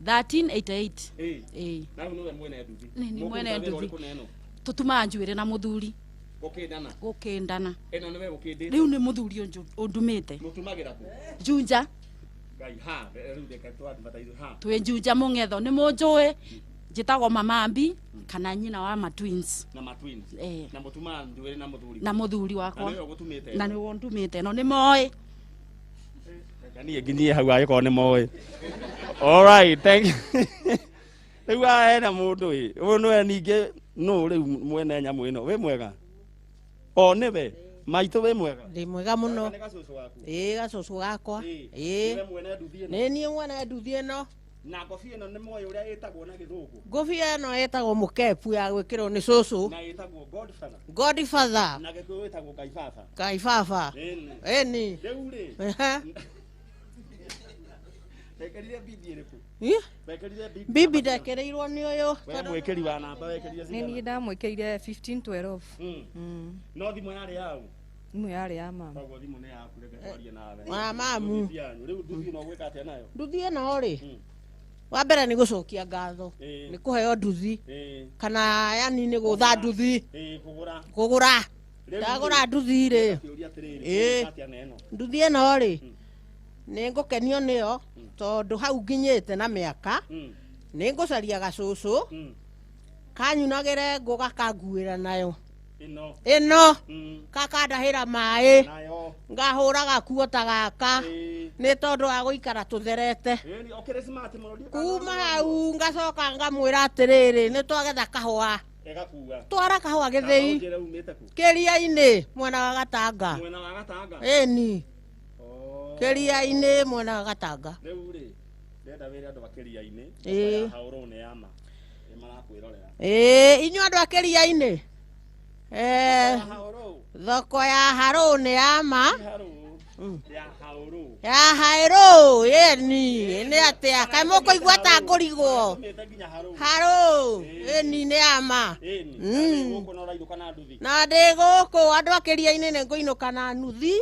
1388. Ĩĩ. Ĩĩ. Na rĩu nĩwe mwene nduthi? Nĩ niĩ mwene Mũkũruta wĩra nduthi. ũrĩkũ na ĩno? Tũtumaga njuĩrĩ na mũthuri. Gũkĩndana? Gũkĩndana. Ĩno nĩwe ũkĩndĩte? Rĩu nĩ mũthuri ũndumĩte. Mũtumagĩra kũ? Njunja. Ngai, ha, rĩu reke tũ advertise ha. Twĩ Njunja mũng'etho, nĩ mũnjũĩ. Njĩtagwo Mama Ambi kana nyina wa ma twins. Na ma twins. Ĩĩ. Na mũtumaga njuĩrĩ na mũthuri? Na mũthuri wakwa. Na nĩwe ũgũtumĩte? Na nĩwe ũndumĩte, no nĩ moĩ. Reke niĩ nginyie hau angĩkorwo nĩ moĩ. All right, thank you. Rĩu haha hena mũndũ ĩ, ũyũ nĩwe ningĩ nũ rĩu mwene nyamũ ĩno. Wĩ mwega? O nĩwe. Maitũ wĩ mwega? Ndĩ mwega mũno. Nĩ gacũcũ gaku? Ĩĩ, gacũcũ gakwa. Ĩĩ. Nĩwe mwene nduthi ĩno? Nĩ niĩ mwene nduthi ĩno. Na ngobia ĩno nĩ moĩ ũrĩa ĩtagwo na gĩthũngũ? Ngobia ĩno ĩtagwo mũkebu ya gwĩkĩrwo nĩ cũcũ. Na ĩtagwo Godfather. Godfather. Na gĩkũyũ ĩtagwo Ngai Baba. Ngai Baba. Ĩni. Ĩni. Rĩu rĩ. Ehe. Wekĩrire bidi ĩrĩkũ? Ĩ? Wekĩrire bidi. Bibi ndekĩrĩirwo nĩ ũyũ. We mwĩkĩri wa namba wekĩrire Nĩ cigana? niĩ ndamwĩkĩrire 1512. No thimũ yarĩ yau? Thimũ yarĩ ya mama. Koguo thimũ nĩ yaku, reke twarie nawe. Wa mamu. Nduthi yanyu. Rĩu nduthi ĩno ũgwĩka atĩa nayo? Nduthi ĩno rĩ, wa mbere nĩ gũcokia ngatho Ĩĩ. nĩ kũheo nduthi Ĩĩ. kana yani nĩ gũtha nduthi. Ĩĩ, kũgũra. Kũgũra. Rĩu Ndagũra rĩ, nduthi rĩ. kĩũria atĩrĩrĩ, Ĩĩ. ũgwĩka atĩa na ĩno? Nduthi ĩno rĩ, nĩ ngũkenio nĩyo tondũ hau nginyĩte na mĩaka nĩ ngũcaria gacũcũ kanyunagĩre ngũ gakanguĩra nayo. Ĩno. Ĩno kakandahĩra maĩ. Nayo. Ngahũra gakuo ta gaka nĩ tondũ wa gũikara tũtherete. Ĩni, ũkĩrĩ smart mũno, ndiũĩ kana Kuma hau ngacoka ngamwĩra atĩrĩrĩ, nĩ twagetha kahũa. Ĩgakua. Twara kahũa Tamba gĩthĩi. ũnjĩre umĩte kũ? Kĩria-inĩ mwena wa Gatanga. Mwena wa Gatanga? Ĩni. Kĩria-inĩ mwena wa Gatanga. Rĩu rĩ, ndĩrenda wĩre andũ a kĩria-inĩ, Ĩĩ. thoko ya Haũrũ nĩ ya ma. Nĩ marakwĩrorera. Ĩĩ, inyuĩ andũ a kĩria-inĩ. Thoko ya Harũ nĩ ya ma. Ya Haũrũ. Ya Haũrũ, ĩni, nĩ atĩa? Kaĩ mũkũigua ta ngũrigwo? Harũ, ĩni nĩ ya ma. Ĩni. Na wĩ gũkũ na ũrainũka na nduthi. Na ndĩ gũkũ andũ a kĩria-inĩ nĩ ngũinũka na nuthi.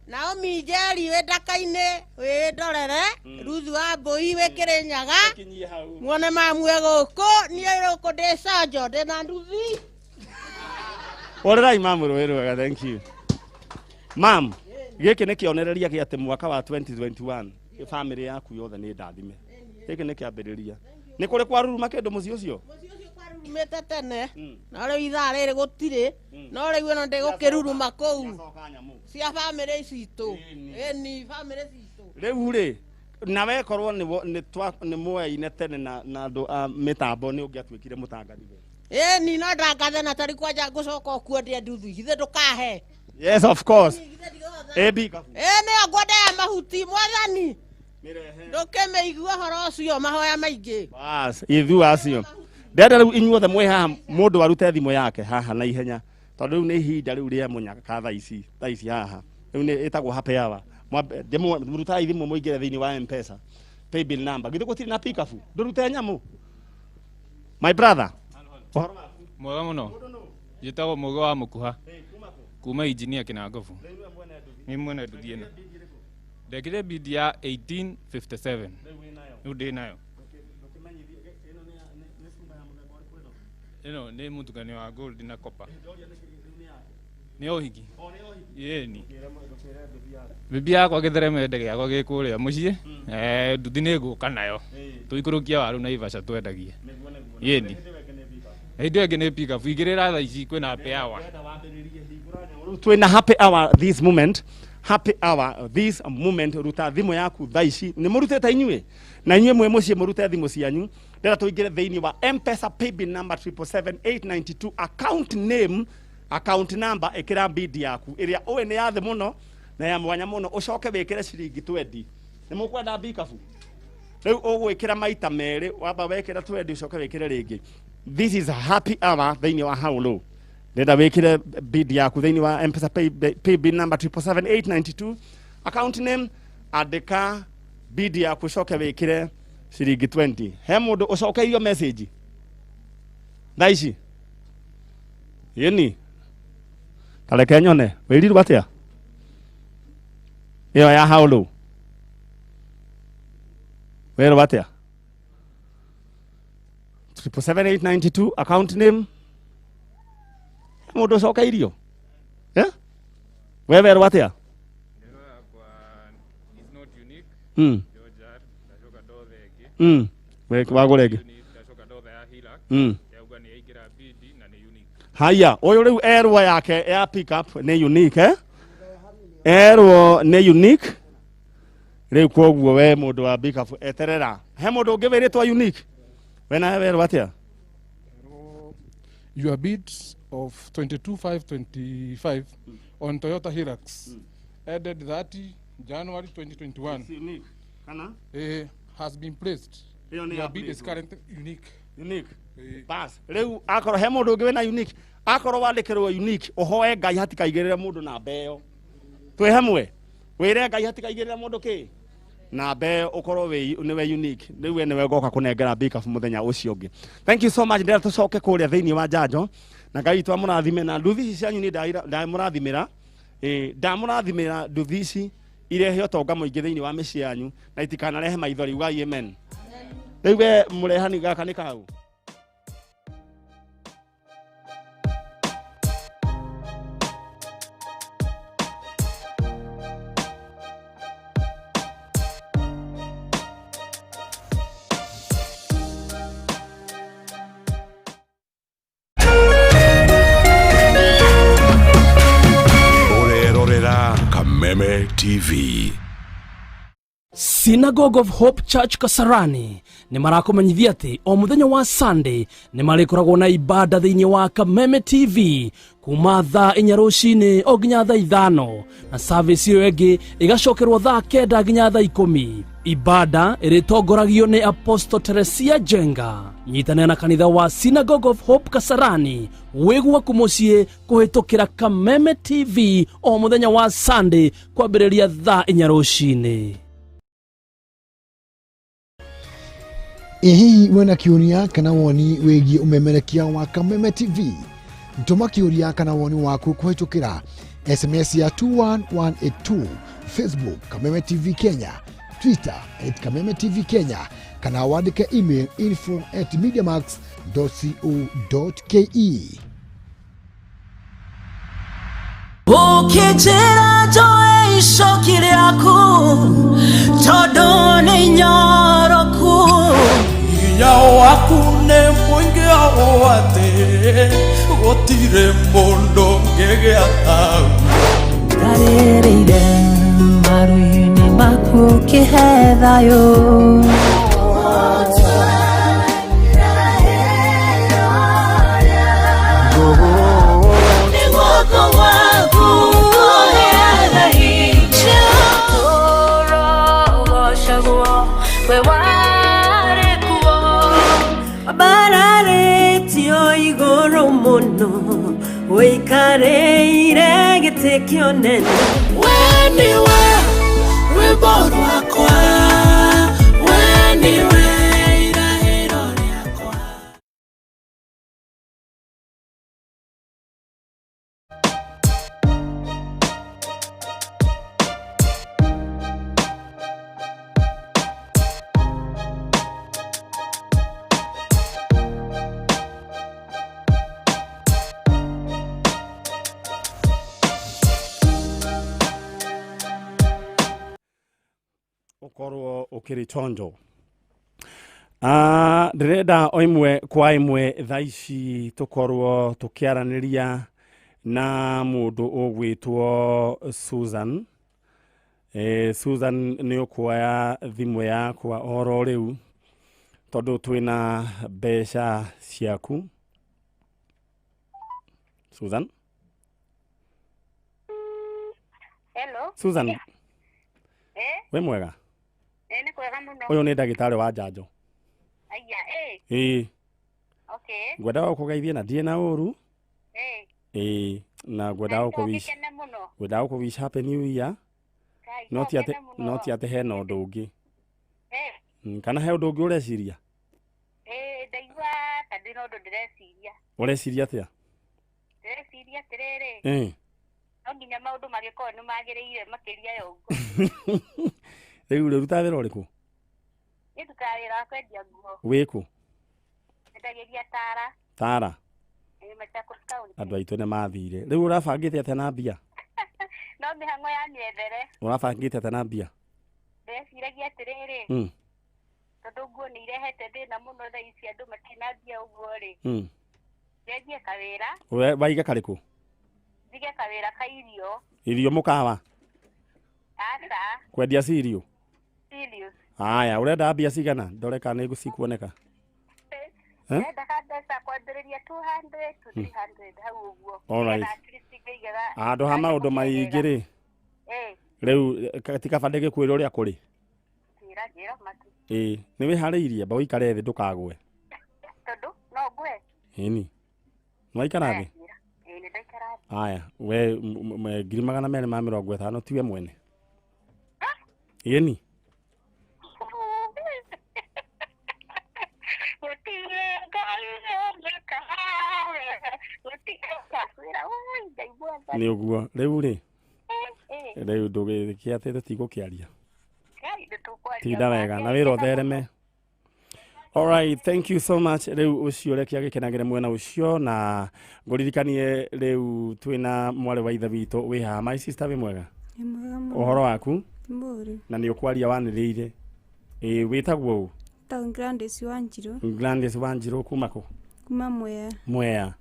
Naomi Njeri wĩ ndaka-inĩ wĩ ndorere, Ruthu wa Mbũi wĩ Kĩrĩnyaga. Kinyie hau. Muone mamue gũkũ, niĩ gũkũ ndĩ canjo ndĩ na nduthi. Orerai mamu rwĩ rwega, thank you. Mam, gĩkĩ nĩ kĩonereria gĩa atĩ mwaka wa 2021 family yaku yothe nĩ ndathime. Gĩkĩ nĩ kĩambĩrĩria. Nĩ kũrĩ kwaruruma kĩndũ mũciĩ ũcio? Rurumĩte tene no rĩu ithaa rĩrĩ gũtirĩ, no rĩu ĩno ndĩgũkĩruruma kũu cia bamĩrĩ citũ. Ĩni, bamĩrĩ citũ. Rĩu rĩ, na wekorwo nĩ mwoyaine tene na andũ a mĩtambo nĩ ũngĩatuĩkire mũtangathi we. Ĩni, no ndangathe na tarĩ kwanja ngũcoka ũkuo ndĩe nduthi githĩ ndũkahe? Yes, of course. AB kabu. Ĩ nĩyo ngwenda ya mahuti mwathani, ndũkĩmĩigua ũhoro ũcio mahoya maingĩ. Bas, ithu acio. Ndĩrenda rĩu inyuothe mwĩ haha mũndũ arute thimũ yake haha na ihenya tondũ rĩu nĩ ihinda rĩu rĩa mũnyaka thaa ici haha rĩu nĩ ĩtagwo happy hour. Rutai thimũ mũingĩre thĩinĩ wa M-Pesa paybill number. Githĩ gũtirĩ na pikabu ndũrute nyamũ. My brother, ũhoro waku? Mwega mũno. Njĩtagwo Mũgĩ wa Mũkuha. Kuma injinia Kĩnangobu. Nĩ mwene nduthi ĩno. Ndekire bidi ya 1857. Rĩu ndĩ nayo. Ĩno nĩ mũtukanio wa gold na copper. Nĩ ũhiki. Ĩni. Bibi yakwa gĩtheremende gĩakwa gĩ kũrĩa mũciĩ. Nduthi nĩ ngũka nayo. Tũikũrũkia waru na Naivasha twendagie. Ĩni. Hĩndĩ ĩyo ĩngĩ nĩ pick up. Igĩrĩra thaa ici kwĩna happy hour. Twina happy hour this moment, happy hour this moment. Ruta thimũ yaku thaa ici. Nĩ mũrutĩte inyuĩ? Na inyuĩ mwĩ mũciĩ mũrute thimũ cianyu. Ndĩra tũingĩre thĩinĩ wa M-Pesa paybill number 777892, account name, account number. Ĩkĩra bid yaku ĩrĩa ũĩ nĩ ya thĩ mũno na ya mwanya mũno, ũcoke wĩkĩre ciringi 20. Nĩ mũkwenda mbikabu rĩu ũgwĩkĩra maita merĩ, wamba wekĩra 20, ũcoke wĩkĩre rĩngĩ. This is a happy hour thĩinĩ wa How Low. Ndĩrenda wĩkĩre bid yaku thĩinĩ wa M-Pesa paybill number 777892, account name, andĩka bid yaku, ũcoke wĩkĩre ciringi 20. He mũndũ ũcokeirio message thaa ici? Ĩni, tareke nyone wĩrirwo atĩa ĩyo ya How Low. Wĩrwo atĩa? 777892, account name. He mũndũ ũcokeirio? Eh? We werwo atĩa? Is not unique. George R. Ndacoka ndothe ĩngĩ. We wagũra ĩngĩ. Ndacoka ndothe ya Hilux. Yauga nĩ yaingĩra bidi na nĩ unique. Haya, ũyũ rĩu erwo yake ya pick up nĩ unique, eh? Erwo nĩ unique rĩu, koguo we mũndũ wa pick up eterera. He mũndũ ũngĩ wĩrĩtwo unique? We nawe werwo atĩa? Your bid of 22,525 on Toyota Hilux, added 30 January 2021, Unique. Kana? Has been placed. Ĩyo nĩ Your ya bid is placed. currently unique. Unique. Bas, rĩu akorwo he mũndũ ũngĩ wĩna unique, akorwo wandĩkĩrwo unique, ũhoe Ngai hatikaigĩrĩre mũndũ namba ĩyo. Twĩ hamwe? Wĩre Ngai hatikaigĩrĩre mũndũ kĩ? Namba ĩyo, ũkorwo wĩ nĩwe unique. Rĩu we nĩwe ngoka kũnengera pickup mũthenya ũcio ũngĩ. Thank you so much. Ndĩrenda tũcoke kũrĩa thĩinĩ wa njanjo na Ngai witũ amũrathime na nduthi ici cianyu. Nĩ ndamũrathimĩra, ĩ ndamũrathimĩra nduthi ici irehe ũtonga mũingĩ thĩinĩ wa mĩciĩ yanyu na itikanarehe maithori. Ugai amen. Rĩu we mũrehani, gaka nĩ kau. Ũrerorera Kameme TV. Synagogue of Hope Church Kasarani nĩ marakũmenyithia atĩ o mũthenya wa Sunday nĩ marĩkoragwo na ibada thĩinĩ wa Kameme TV kuma thaa 4 rũcinĩ o nginya thaa 5, na service ĩyo ĩngĩ ĩgacokerwo thaa 9 nginya thaa 10. Ibada ĩrĩtongoragio nĩ Apostle Teresia Jenga. Nyitanĩra na kanitha wa Synagogue of Hope Kasarani wĩ gwaku mũciĩ kũhĩtũkĩra Kameme TV o mũthenya wa Sunday kwambĩrĩria thaa 4 rũcinĩ. Ĩ hihi wĩna kĩũria kana woni wĩgiĩ ũmemerekia wa Kameme TV? Tũma kĩũria kana woni waku kũhĩtũkĩra SMS ya 21182, Facebook Kameme TV Kenya, Twitter @KamemeTV Kenya, kana wandĩke email info@mediamax.co.ke. Ũkĩnjĩra njoe icoki rĩaku tondũ nĩ nyoroku. Hinya waku nĩ mũingĩ ũũ atĩ gũtirĩ mũndũ ũngĩgĩa taguo. Ndarĩrĩire maru-inĩ maku ũkĩhe thayũ. Nĩ guoko gwaku kũheaga hinya. Tũrogocagwo we warĩ kuo. Wambararĩtio igũrũ mũno, ũikarĩire gĩtĩ kĩonene. We nĩwe rwĩmbo rwakwa. Tũkĩrĩ chonjo. Ndĩrenda o ĩmwe kwa ĩmwe thaa ici tũkorwo tũkĩaranĩria na mũndũ ũgwĩtwo Susan. Susan, nĩ ũkuoya thimũ yakwa oro rĩu tondũ twĩna mbeca ciaku. Susan? Hello. Susan. Eh? Wĩ mwega? Eh, nĩ kwega mũno. Ũyũ nĩ ndagĩtarĩ wa njanjo. Aya, eh. Ĩĩ. Okay. Ngwendaga gũkũgeithia na ndirĩ na ũru. Eh. Ĩĩ, na ngwendaga gũkũwish Ngĩkene mũno. ngwendaga gũkũwish happy new year. Ngai, No ti atĩ ngene mũno. no ti atĩ hena ũndũ ũngĩ. Eh. Kana he ũndũ ũngĩ ũreciria? Eh, ndaigua ta ndĩ na ũndũ ndĩreciria. Ũreciria atĩa? Ndĩreciria atĩrĩrĩ. No nginya maũndũ magĩkorwo nĩ magĩrĩire makĩria ya ũguo. Rĩu rĩ, ũrutaga wĩra ũrĩkũ? Niĩ ndutaga wĩra wa kwendia nguo. Wĩkũ? Nyendagĩria Tara. Tara. Eh, Machakos County. Andũ aitũ nĩ mathire. Rĩu ũrabangĩte atĩa na mbia? No mĩhang'o ya mĩethere. Ũrabangĩte atĩa na mbia? Ndĩreciragia atĩrĩrĩ. Tondũ nguo nĩ irehete thĩna mũno thaa ici andũ matirĩ na mbia ũguo rĩ. Njenjie kawĩra. Waiga karĩkũ? Njige kawĩra ka irio. Irio mũkawa? Aca. Kwendia cirio? Serious. Haya, ũrenda mbia cigana? Ndore kana nĩ cikuoneka. Eh? Ndendaga mbeca kwambĩrĩria 200 to 300 hau ũguo. Alright. Nĩgetha at least ngaigaga. Handũ ha maũndũ maingĩ rĩ, Eh, rĩu ti kaba ndĩgĩkwĩra ũrĩa kũrĩ. njĩra njĩra matu. Ĩĩ, nĩ wĩharĩirie mba ũikare thĩ ndũkagwe. Tondũ no ngwe. Ĩni. Nĩ waikara thĩ? Ĩĩ, nĩ ndaikara thĩ. Haya, we 250,000 tiwe mwene. Ĩni. Gũtirĩ Ngai ũngĩkawe. Gũtirĩ ũgakwĩra, "Ũi, Ngai mwathani." Nĩ ũguo. Rĩu rĩ, Eh, rĩu ndũgĩke atĩ tũtigũkĩaria. Ngai nĩtũkwaria Tinda wega make. na wĩra ũthereme. Alright, thank you so much. Rĩu ũcio reke agĩkenagĩre mwena ũcio na ngũririkanie rĩu twĩna mwarĩ wa ithe witũ wĩ haha. My sister, wĩ mwega? Nĩ mwega mũno. Ũhoro waku? Ti mũũru. Na nĩ ũkwaria wanĩrĩire. Ĩĩ, wĩtagwo ũ? Tagwo Gladys Wanjirũ Gladys Wanjirũ kuma kũ? kuma Mwea. Mwea.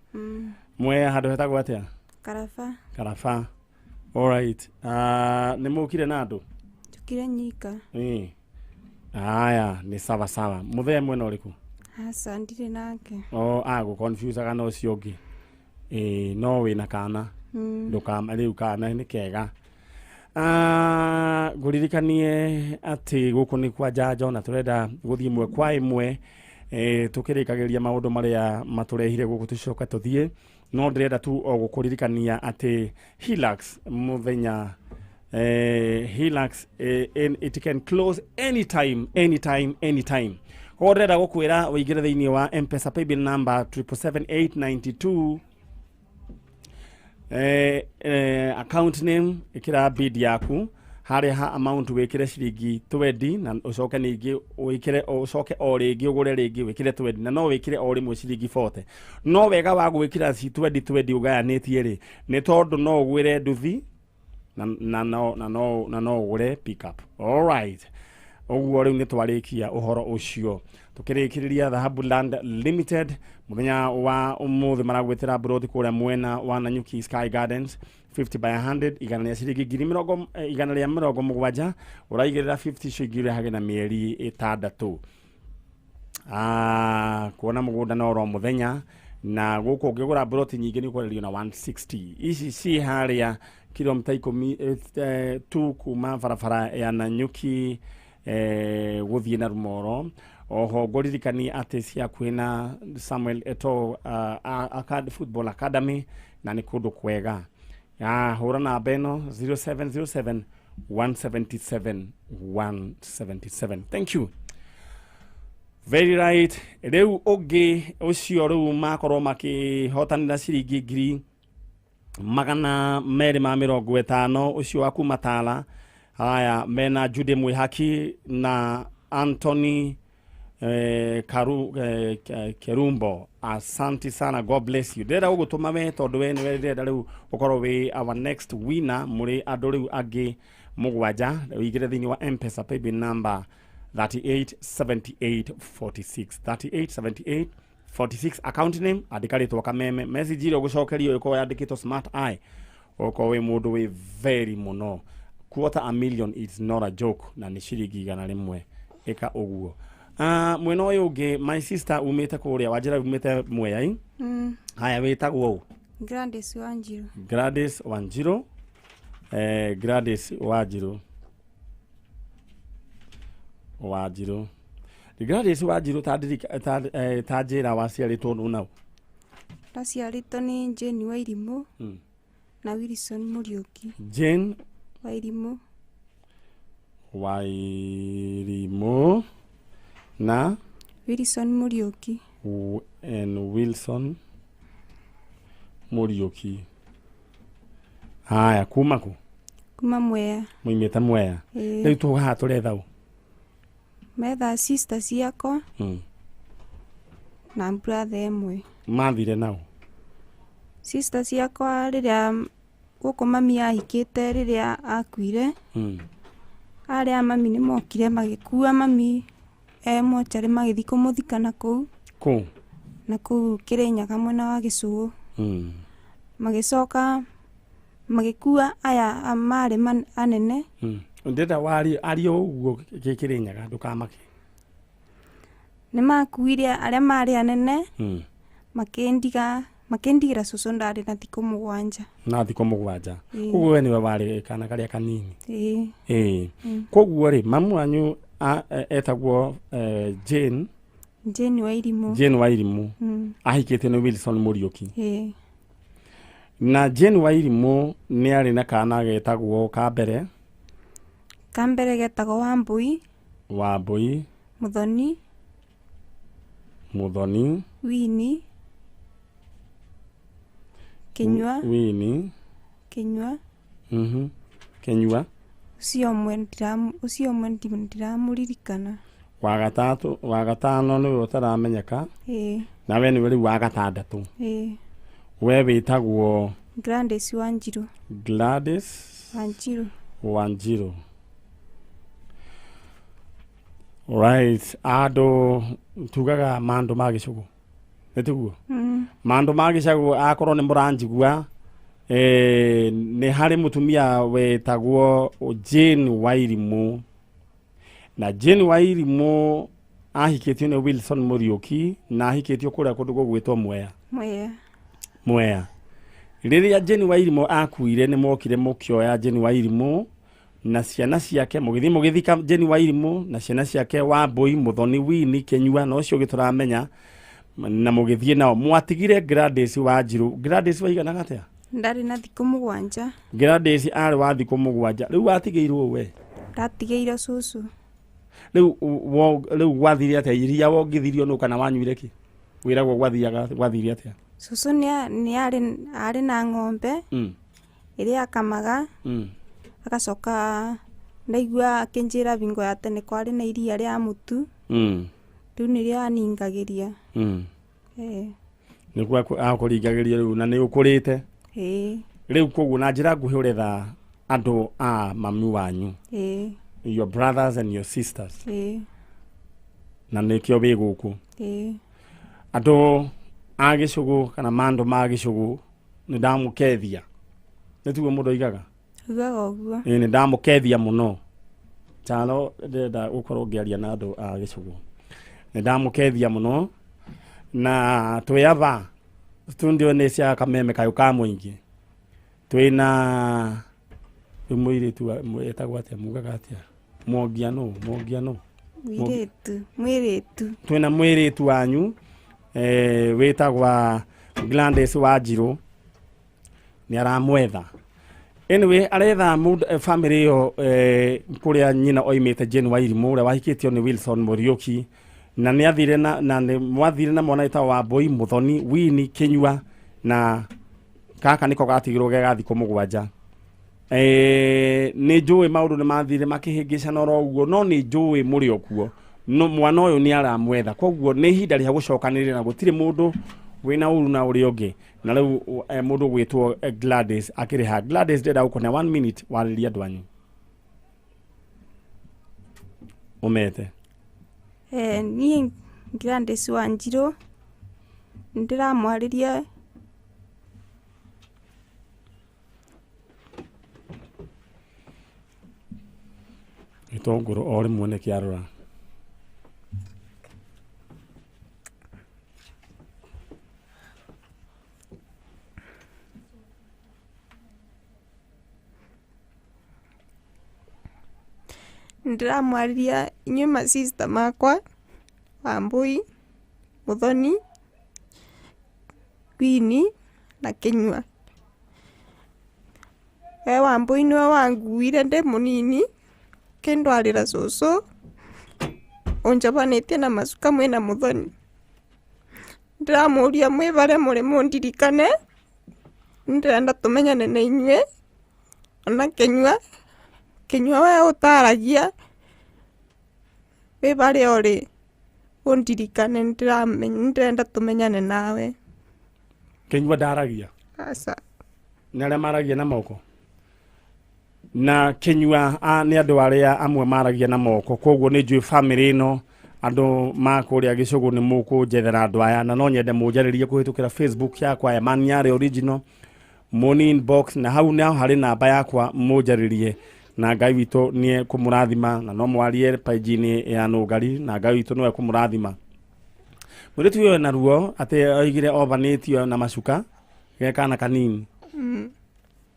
Mwea handũ hetagwo atĩa? Karaba. Karaba. Alright. Nĩ mũkire na andũ? Njũkire nyika. Ĩĩ. Aya, nĩ sawa sawa. Mũthee mwena ũrĩkũ? Aca ndirĩ nake. O agũ confusaga na ũcio ũngĩ. Ĩĩ, no wĩna kana. Ndũkama rĩu kana nĩ kega. Ngũririkanie atĩ gũkũ nĩ kwa njanjo na tũrenda gũthiĩ ĩmwe kwa ĩmwe, tũkĩrĩkagĩrĩria maũndũ marĩa matũrehire gũkũ tũcoke tũthiĩ, no ndĩrenda tu o gũkũririkania atĩ Hilux mũthenya, Hilux, it can close anytime, anytime, anytime. Koguo ndĩrenda gũkwĩra ũingĩre thĩinĩ wa M-Pesa paybill number 777892, account name ĩkĩra bid yaku harĩa ha amount wĩkĩre ciringi 20 na ũcoke ningĩ wĩkĩre, ũcoke o rĩngĩ ũgũre rĩngĩ wĩkĩre 20 na no wĩkĩre o rĩmwe ciringi 40. No wega wa gwĩkĩra ci 20 20 ũgayanĩtie rĩ, nĩ tondũ no ũgwĩre nduthi na no ũgũre pick up. Alright, ũguo rĩu nĩ twarĩkia ũhoro ũcio. Tũkĩrĩkĩrĩria, Dhahabu Land Limited mũthenya wa ũmũthĩ maragwĩtĩra mburoti kũrĩa mwena wa Nanyuki, Sky Gardens, 50 by 100, igana rĩa ciringi ngiri mĩrongo 170, ũraigĩrĩra 50 icio ingĩ ũrehage na mĩeri 6. Kuona mũgũnda no oro mũthenya na gũkũ ũngĩgũra mburoti nyingĩ nĩ ũkwenderio na 160. Ici ci harĩa kilomita 10 tu kuma barabara ya Nanyuki gũthiĩ na Rumoro. Oho ngũririkanie atĩ ci hakuhĩ na Samuel Eto'o Football Academy na nĩ kũndũ kwega. Hũra namba ĩno 0707 177 177. Thank you. Very right. Rĩu ũngĩ ũcio rĩu makorwo makĩhotanĩra ciringi 250,000, ũcio wa kuma Tala. Haya, mena Jude Mwihaki na Anthony Kerumbo. Asante sana, God bless you. Ndĩrenda gũgũtũma we tondũ we nĩwe ndĩrenda rĩu ũkorwo wĩ our next winner mũrĩ andũ rĩu angĩ mũgwanja. Ũingĩre thĩinĩ wa M-Pesa paybill number 38 78 46 38 78 46 account name andĩka rĩtwa Kameme. Message ĩrĩa ũgũcokerio ĩkorwo yandĩkĩtwo smart eye, ũkorwo wĩ mũndũ wĩ very mũno. $250,000 is not a joke, na nĩ ciringi 100 ĩka ũguo. Mwena ũyũ ũngĩ, my sister umĩte kũrĩa Wanjĩra, umĩte Mwea. Haya, wĩtagwo ũ? Gladys Wanjiru. Gladys Wanjiru. Gladys Wanjiru. Wanjiru. Gladys Wanjiru, ta njĩra waciarĩtwo nũ nau? Ndaciarĩtwo nĩ Jane Wairimũ na Wilson Mũriũki. Jane Wairimũ. Wairimũ na Wilson Mũriũki. And Wilson Mũriũki. Haya, kuma kũ? Kuma Mwea. Muimĩte Mwea. Ĩĩ. Rĩu tũ haha tũretha ũ? Metha sister ciakwa na brother ĩmwe. Mathire nao? Sister ciakwa rĩrĩa gũkũ mami ahikĩte, rĩrĩa akuire, arĩa mami nĩ mokire magĩkua mami e mocarĩ, magĩthiĩ kũmũthika na kũu. Kũ? Na kũu Kĩrĩnyaga mwena wa Gĩcũgũ. Magĩcoka magĩkua aya marĩ anene. Ndĩrenda warie ũguo Kĩrĩnyaga, ndũkamake. Nĩ makuire arĩa marĩ anene, makĩndigĩra cũcũ ndarĩ na thikũ 7. Na thikũ 7. Koguo we nĩwe warĩ kana karĩa kanini. Ĩĩ. Ĩĩ. Koguo rĩ, mamu wanyu etagwo Jane. Jane Wairimũ. Jane Wairimũ. Ahikĩtio nĩ Wilson Mũriũki. Ĩĩ. Na Jane Wairimũ nĩ arĩ na kana getagwo ka mbere. Ka mbere getagwo Wambui. Wambui. Muthoni. Muthoni. Wini. Kinyua. Wini. Kinyua. Kinyua. Ũcio ũmwe ndiramũririkana. Wa gatatũ, wa gatano nĩwe ũtaramenyeka. Ĩĩ. Na we nĩwe rĩu wa gatandatũ. Ĩĩ. We wĩtagwo Gladys Wanjiru. Gladys Wanjiru. Wanjiru. Right, andũ tugaga mandũ ma gĩcũgũ. Nĩ tiguo? Mandũ ma gĩcũgũ, akorwo nĩ mũranjigua, nĩ harĩ mũtumia wetagwo Jane Wairimũ. Na Jane Wairimũ ahikĩtio nĩ Wilson Mũriũki na ahikĩtio kũrĩa kũndũ gũgwĩtwo Mwea. Mwea. Mwea. Rĩrĩa Jane Wairimũ akuire, nĩ mokire mũkĩoya Jane Wairimũ na ciana ciake, mũgĩthiĩ mũgĩthika Jane Wairimũ na ciana ciake Wambui, Muthoni, Wini, Kinyua na ũcio ũngĩ tũramenya, na mũgĩthiĩ nao. Mwatigire Gladys Wanjiru. Gladys waiganaga atĩa? Ndarĩ na thikũ 7. Gladys arĩ wa thikũ 7. Rĩu watigĩirwo we? Ndatigĩirwo cũcũ. Rĩu gwathire atĩa? Iria wongithirio nũ kana wanyuire kĩ? Wĩragwo gwathire atĩa? Cũcũ nĩ arĩ na ng'ombe ĩrĩa akamaga. Agacoka ndaigua akĩnjĩra bingo ya tene kwarĩ na iria rĩa mũtu. Rĩu nĩrĩo aningagĩria. Nĩkuo akũringagĩria rĩu, na nĩ ũkũrĩte. Ĩĩ. Rĩu koguo na njĩra nguhĩ ũretha andũ a mami wanyu. Ĩĩ. Your brothers and your sisters. Ĩĩ. Na nĩkĩo wĩ gũkũ. Ĩĩ. Andũ a gĩcũgũ kana mandũ ma gĩcũgũ, nĩ ndamũkethia. Nĩ tiguo mũndũ oigaga? Ugaga ũguo. Ĩĩ, nĩ ndamũkethia mũno. Tano ndĩrenda gũkorwo ngĩaria na andũ a gĩcũgũ. Nĩ ndamũkethia mũno. Na twĩ aba studio nĩ cia Kameme kayũ ka mũingĩ. Twĩna rĩu mũirĩtu etagwo atĩa, mugaga atĩa? Mwongia nũ? Mwongia nũ? Mũirĩtu, mwĩrĩtu. Twĩna mwĩrĩtu wanyu wĩtagwa Gladys Wanjiru. Nĩ aramwetha. Anyway, aretha family ĩyo kũrĩa nyina oimĩte Jane Wairimũ ũrĩa wahikĩtio nĩ Wilson Mũriũki, na nĩ athire na nĩ mwathire na mwana wĩtagwo Wambui, Muthoni, Wini, Kinyua, na kaka nĩko gatigirwo ge ga thikũ 7. Nĩ njũĩ maũndũ nĩ mathire makĩhĩngĩcana oro ũguo, no nĩ njũĩ mũrĩ o kuo. No mwana ũyũ nĩ aramwetha, koguo nĩ ihinda rĩa gũcokanĩrĩra na gũtirĩ mũndũ wĩna ũru na ũrĩa ũngĩ. Na rĩu mũndũ gwĩtwo Gladys akĩrĩha. Gladys, ndĩrenda gũkũne 1 minute warĩrie andũ anyu. Ũmete. Niĩ Gladys Wanjirũ nĩndĩramwarĩria Gĩtũngũrũ o rĩmwe nĩ kĩarũra. Nĩndĩramwarĩria inyuĩ masista makwa Wambũi, Mũthoni, Queen na Kĩnyua. We Wambũi nĩwe wanguire ndĩ mũnini ũkĩndwarĩra cũcũ ũnjobanĩtie na macuka mwĩna Mũthoni. Ndĩramũria mwĩ barĩa mũrĩ mũndirikane, nĩndĩrenda tũmenyane na inyuĩ ona Kĩnyua, Kĩnyua we ũtaragia wĩ barĩa ũrĩ ũndirikane nĩndĩrenda tũmenyane nawe. Kĩnyua ndaragia? Aca. Nĩ arĩa maragia na moko? Na Kĩnyua nĩ andũ arĩa amwe maragia na moko, koguo nĩ njũĩ family ĩno andũ ma kũrĩa gĩcũgũ nĩ mũkũnjethera andũ aya, na no nyende mũnjarĩrie kũhĩtũkĩra Facebook yakwa ya Maniare Original, mũni inbox, na hau naho harĩ namba yakwa mũnjarĩrie, na Ngai witũ nĩ ekũmũrathima, na no mwarie page-inĩ ya Nũngari, na Ngai witũ nĩwe ekũmũrathima. Mũirĩtu ũyũ ena ruo atĩ oigire ovanĩtio na macuka ge kana kanini.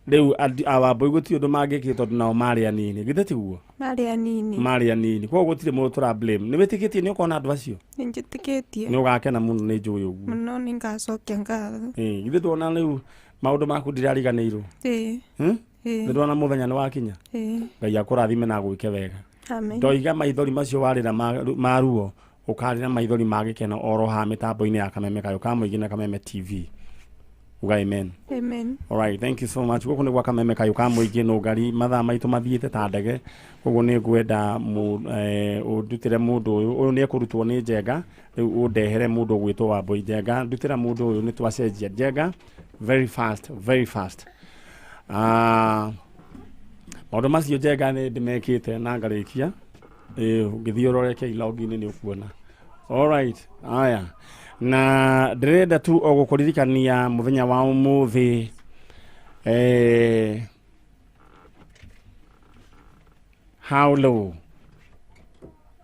Rĩu Wambũi gũtirĩ ũndũ mangĩkire tondũ nao marĩ anini, githĩ tiguo? Marĩ anini. Marĩ anini, koguo gũtirĩ mũndũ tũra blame. Nĩ wĩtĩkĩtie nĩ ũkona andũ acio? Nĩ njĩtĩkĩtie. Nĩ ũgakena mũno, nĩ njũĩ ũguo. Mũno, nĩ ngacokia ngatho. Ĩĩ, githĩ ndwona rĩu maũndũ maku ndirariganĩirwo? Ĩĩ. Ĩĩ. Nĩ ndwona mũthenya nĩ wakinya? Ĩĩ. Ngai akũrathime na agwĩke wega. Amen. Ndoiga maithori macio warĩra ma ruo, ũkarĩra maithori ma gĩkeno oro haha mĩtambo-inĩ ya Kameme Kayũ ka Mũingĩ na Kameme TV. Uga amen. Amen. All right, thank you so much. Gũkũ nĩ gwa Kameme Kayũ ka Mũingĩ Nũngari, mathaa maitũ mathiĩte ta ndege, koguo nĩ ngwenda ũndutĩre mũndũ ũyũ, ũyũ nĩ ekũrutwo nĩ Njenga, rĩu ũndehere mũndũ ũgwĩtwo Wambũi Njenga, ndutĩra mũndũ ũyũ nĩ twacenjia Njenga very fast, very fast. Maũndũ macio Njenga nĩ ndĩmekĩte na ngarĩkia. Ũngĩthiĩ ũrore K-log-inĩ nĩ ũkuona. All right, aya. Na ndĩrenda tu o gũkũririkania mũthenya wa ũmũthĩ, how low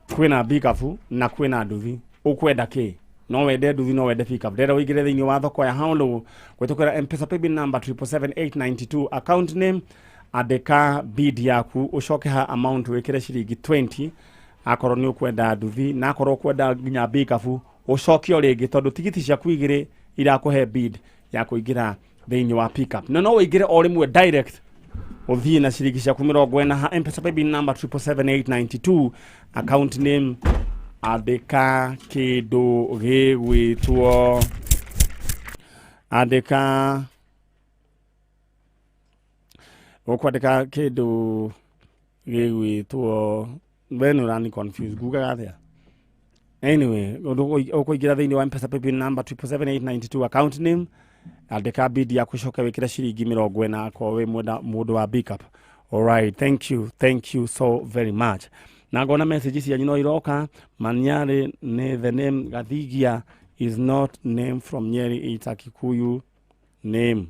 kwĩna pickup na kwĩna nduthi, ũkwenda kĩ? No wende nduthi, no wende pickup. Ndĩrenda ũingĩre thĩinĩ wa thoko ya how low kũhĩtũkĩra M-Pesa paybill number triple seven eight ninety two, account name andĩka bid yaku, ũcoke ha amount wĩkĩre ciringi 20 akorwo nĩ ũkwenda nduthi, na akorwo ũkwenda nginya pickup ũcoke o rĩngĩ, tondũ tigiti ciaku igĩrĩ irakũhe bid ya kũingĩra thĩinĩ wa pickup. Na no ũingĩre o rĩmwe direct ũthiĩ na ciringi ciaku mĩrongo ĩna ha M-Pesa paybill number triple seven eight ninety two, account name andĩka kĩndũ gĩgwĩtwo, andĩka ũkwandĩka kĩndũ gĩgwĩtwo, we nĩ ũrani confuse, ngugaga atĩa? Anyway, ũkũingĩra thĩinĩ wa M-Pesa paybill number triple seven eight ninety two, account name andĩka bid yaku, ũcoke wĩkĩre ciringi mĩrongo ĩna akorwo wĩ mwenda mũndũ wa pickup. All right, thank you, thank you so very much. Na ngona message cianyu no iroka. Maniare nĩ the name Gathigia is not name from Nyeri, it's a Kikuyu name.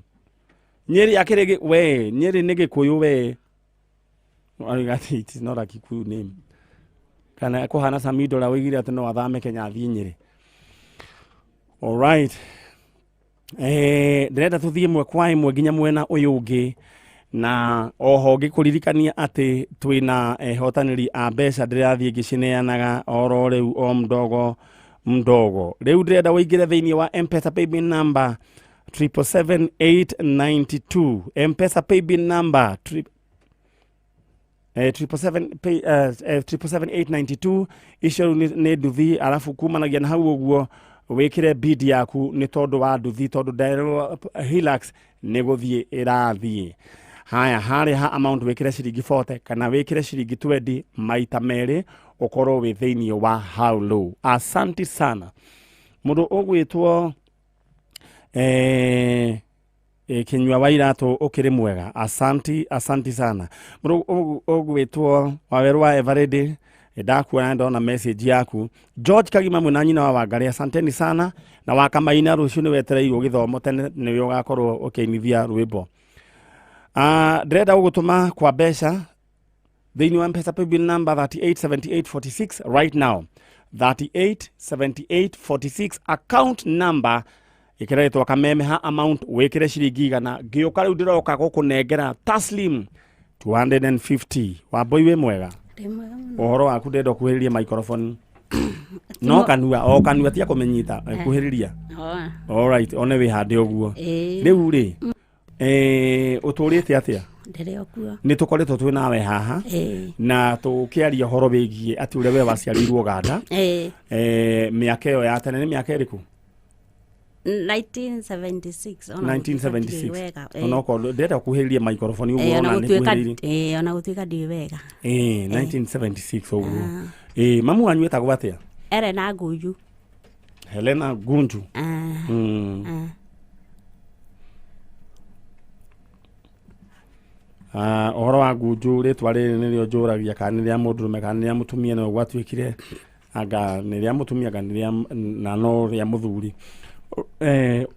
Nyeri akĩrĩ we, Nyeri nĩ Gĩkũyũ we. Arigathi, it is not a Kikuyu name. Kana kũhana Samido ũrĩa woigire atĩ no athame Kenya athiĩ Nyeri. All right. Ndĩrenda tũthiĩ ĩmwe kwa ĩmwe nginya mwena ũyũ ũngĩ, na oho ngĩkũririkania atĩ twĩna ehotanĩri a mbeca ndĩrathiĩ ngĩcineanaga oro rĩu o mdogo mdogo. Rĩu ndĩrenda ũingĩre thĩinĩ wa M-Pesa paybill number triple seven eight ninety two. M-Pesa paybill number triple seven pay, triple seven eight ninety two. Icio rĩu nĩ nduthi, arabu kumanagia na hau ũguo wĩkĩre bid yaku nĩ tondũ wa nduthi, tondũ nderwo Hilux nĩ gũthiĩ ĩrathiĩ. Haya, harĩa ha amount wĩkĩre ciringi 40 kana wĩkĩre ciringi 20 maita merĩ ũkorwo wĩ thĩinĩ wa how low. Asante sana. Mũndũ ũgwĩtwo, Kinyua wa Iratũ ũkĩrĩ mwega. Asanti, asanti sana. Mũndũ ũgwĩtwo Wawerũ wa Eveready, Ndakuona ndona message yaku. George Kagima mwena nyina wa Wangari, asanteni sana. Na wakamaina rũciũ nĩ wetereirwo gĩthomo tene, nĩwe ũgakorwo ũkĩinithia rwĩmbo. Ndĩrenda gũgũtũma kwa mbeca thĩinĩ wa Mpesa paybill number 387846 right now, 387846 account number, ĩkĩra rĩtwa Kameme ha amount, wĩkĩre ciringi 100. Ngĩũka rĩu ndĩroka gũkũnengera taslim 250. Wambui, wĩ mwega? Ndĩ mwega mũno. Ũhoro waku? Ndĩrenda ũkuhĩrĩrie microphone no kanua o kanua tia kũmĩnyita. Kuhĩrĩria. Alright, one wĩhande ũguo. Rĩu rĩ, ũtũrĩte atĩa? Ndĩrĩ o kuo. Nĩ tũkoretwo twĩ nawe haha na tũkĩaria ũhoro wĩgiĩ atĩ ũrĩa we waciarĩirwo Uganda. Mĩaka ĩyo ya tene nĩ mĩaka ĩrĩkũ? 1976, ona gũtuĩka ndiũĩ 1976. wega. Onokorwo ndĩrenda ũkuhĩrĩrie microphone ũguo. Ona Ona nĩ gũtuĩka kuhĩrĩirie. Ona gũtuĩka ndiũĩ wega. 1976 ũguo. Mamu wanyu etagwo atĩa? Elena Nguju. Helena Gunju. Ah. Ah. Ah, ũhoro wa Ngunju, rĩtwa rĩrĩ nĩrĩo njũragia kana nĩ rĩa mũndũrũme kana nĩ rĩa mũtumia. No gwatuĩkire anga nĩ rĩa mũtumia anga nĩ rĩa na no rĩa mũthuri.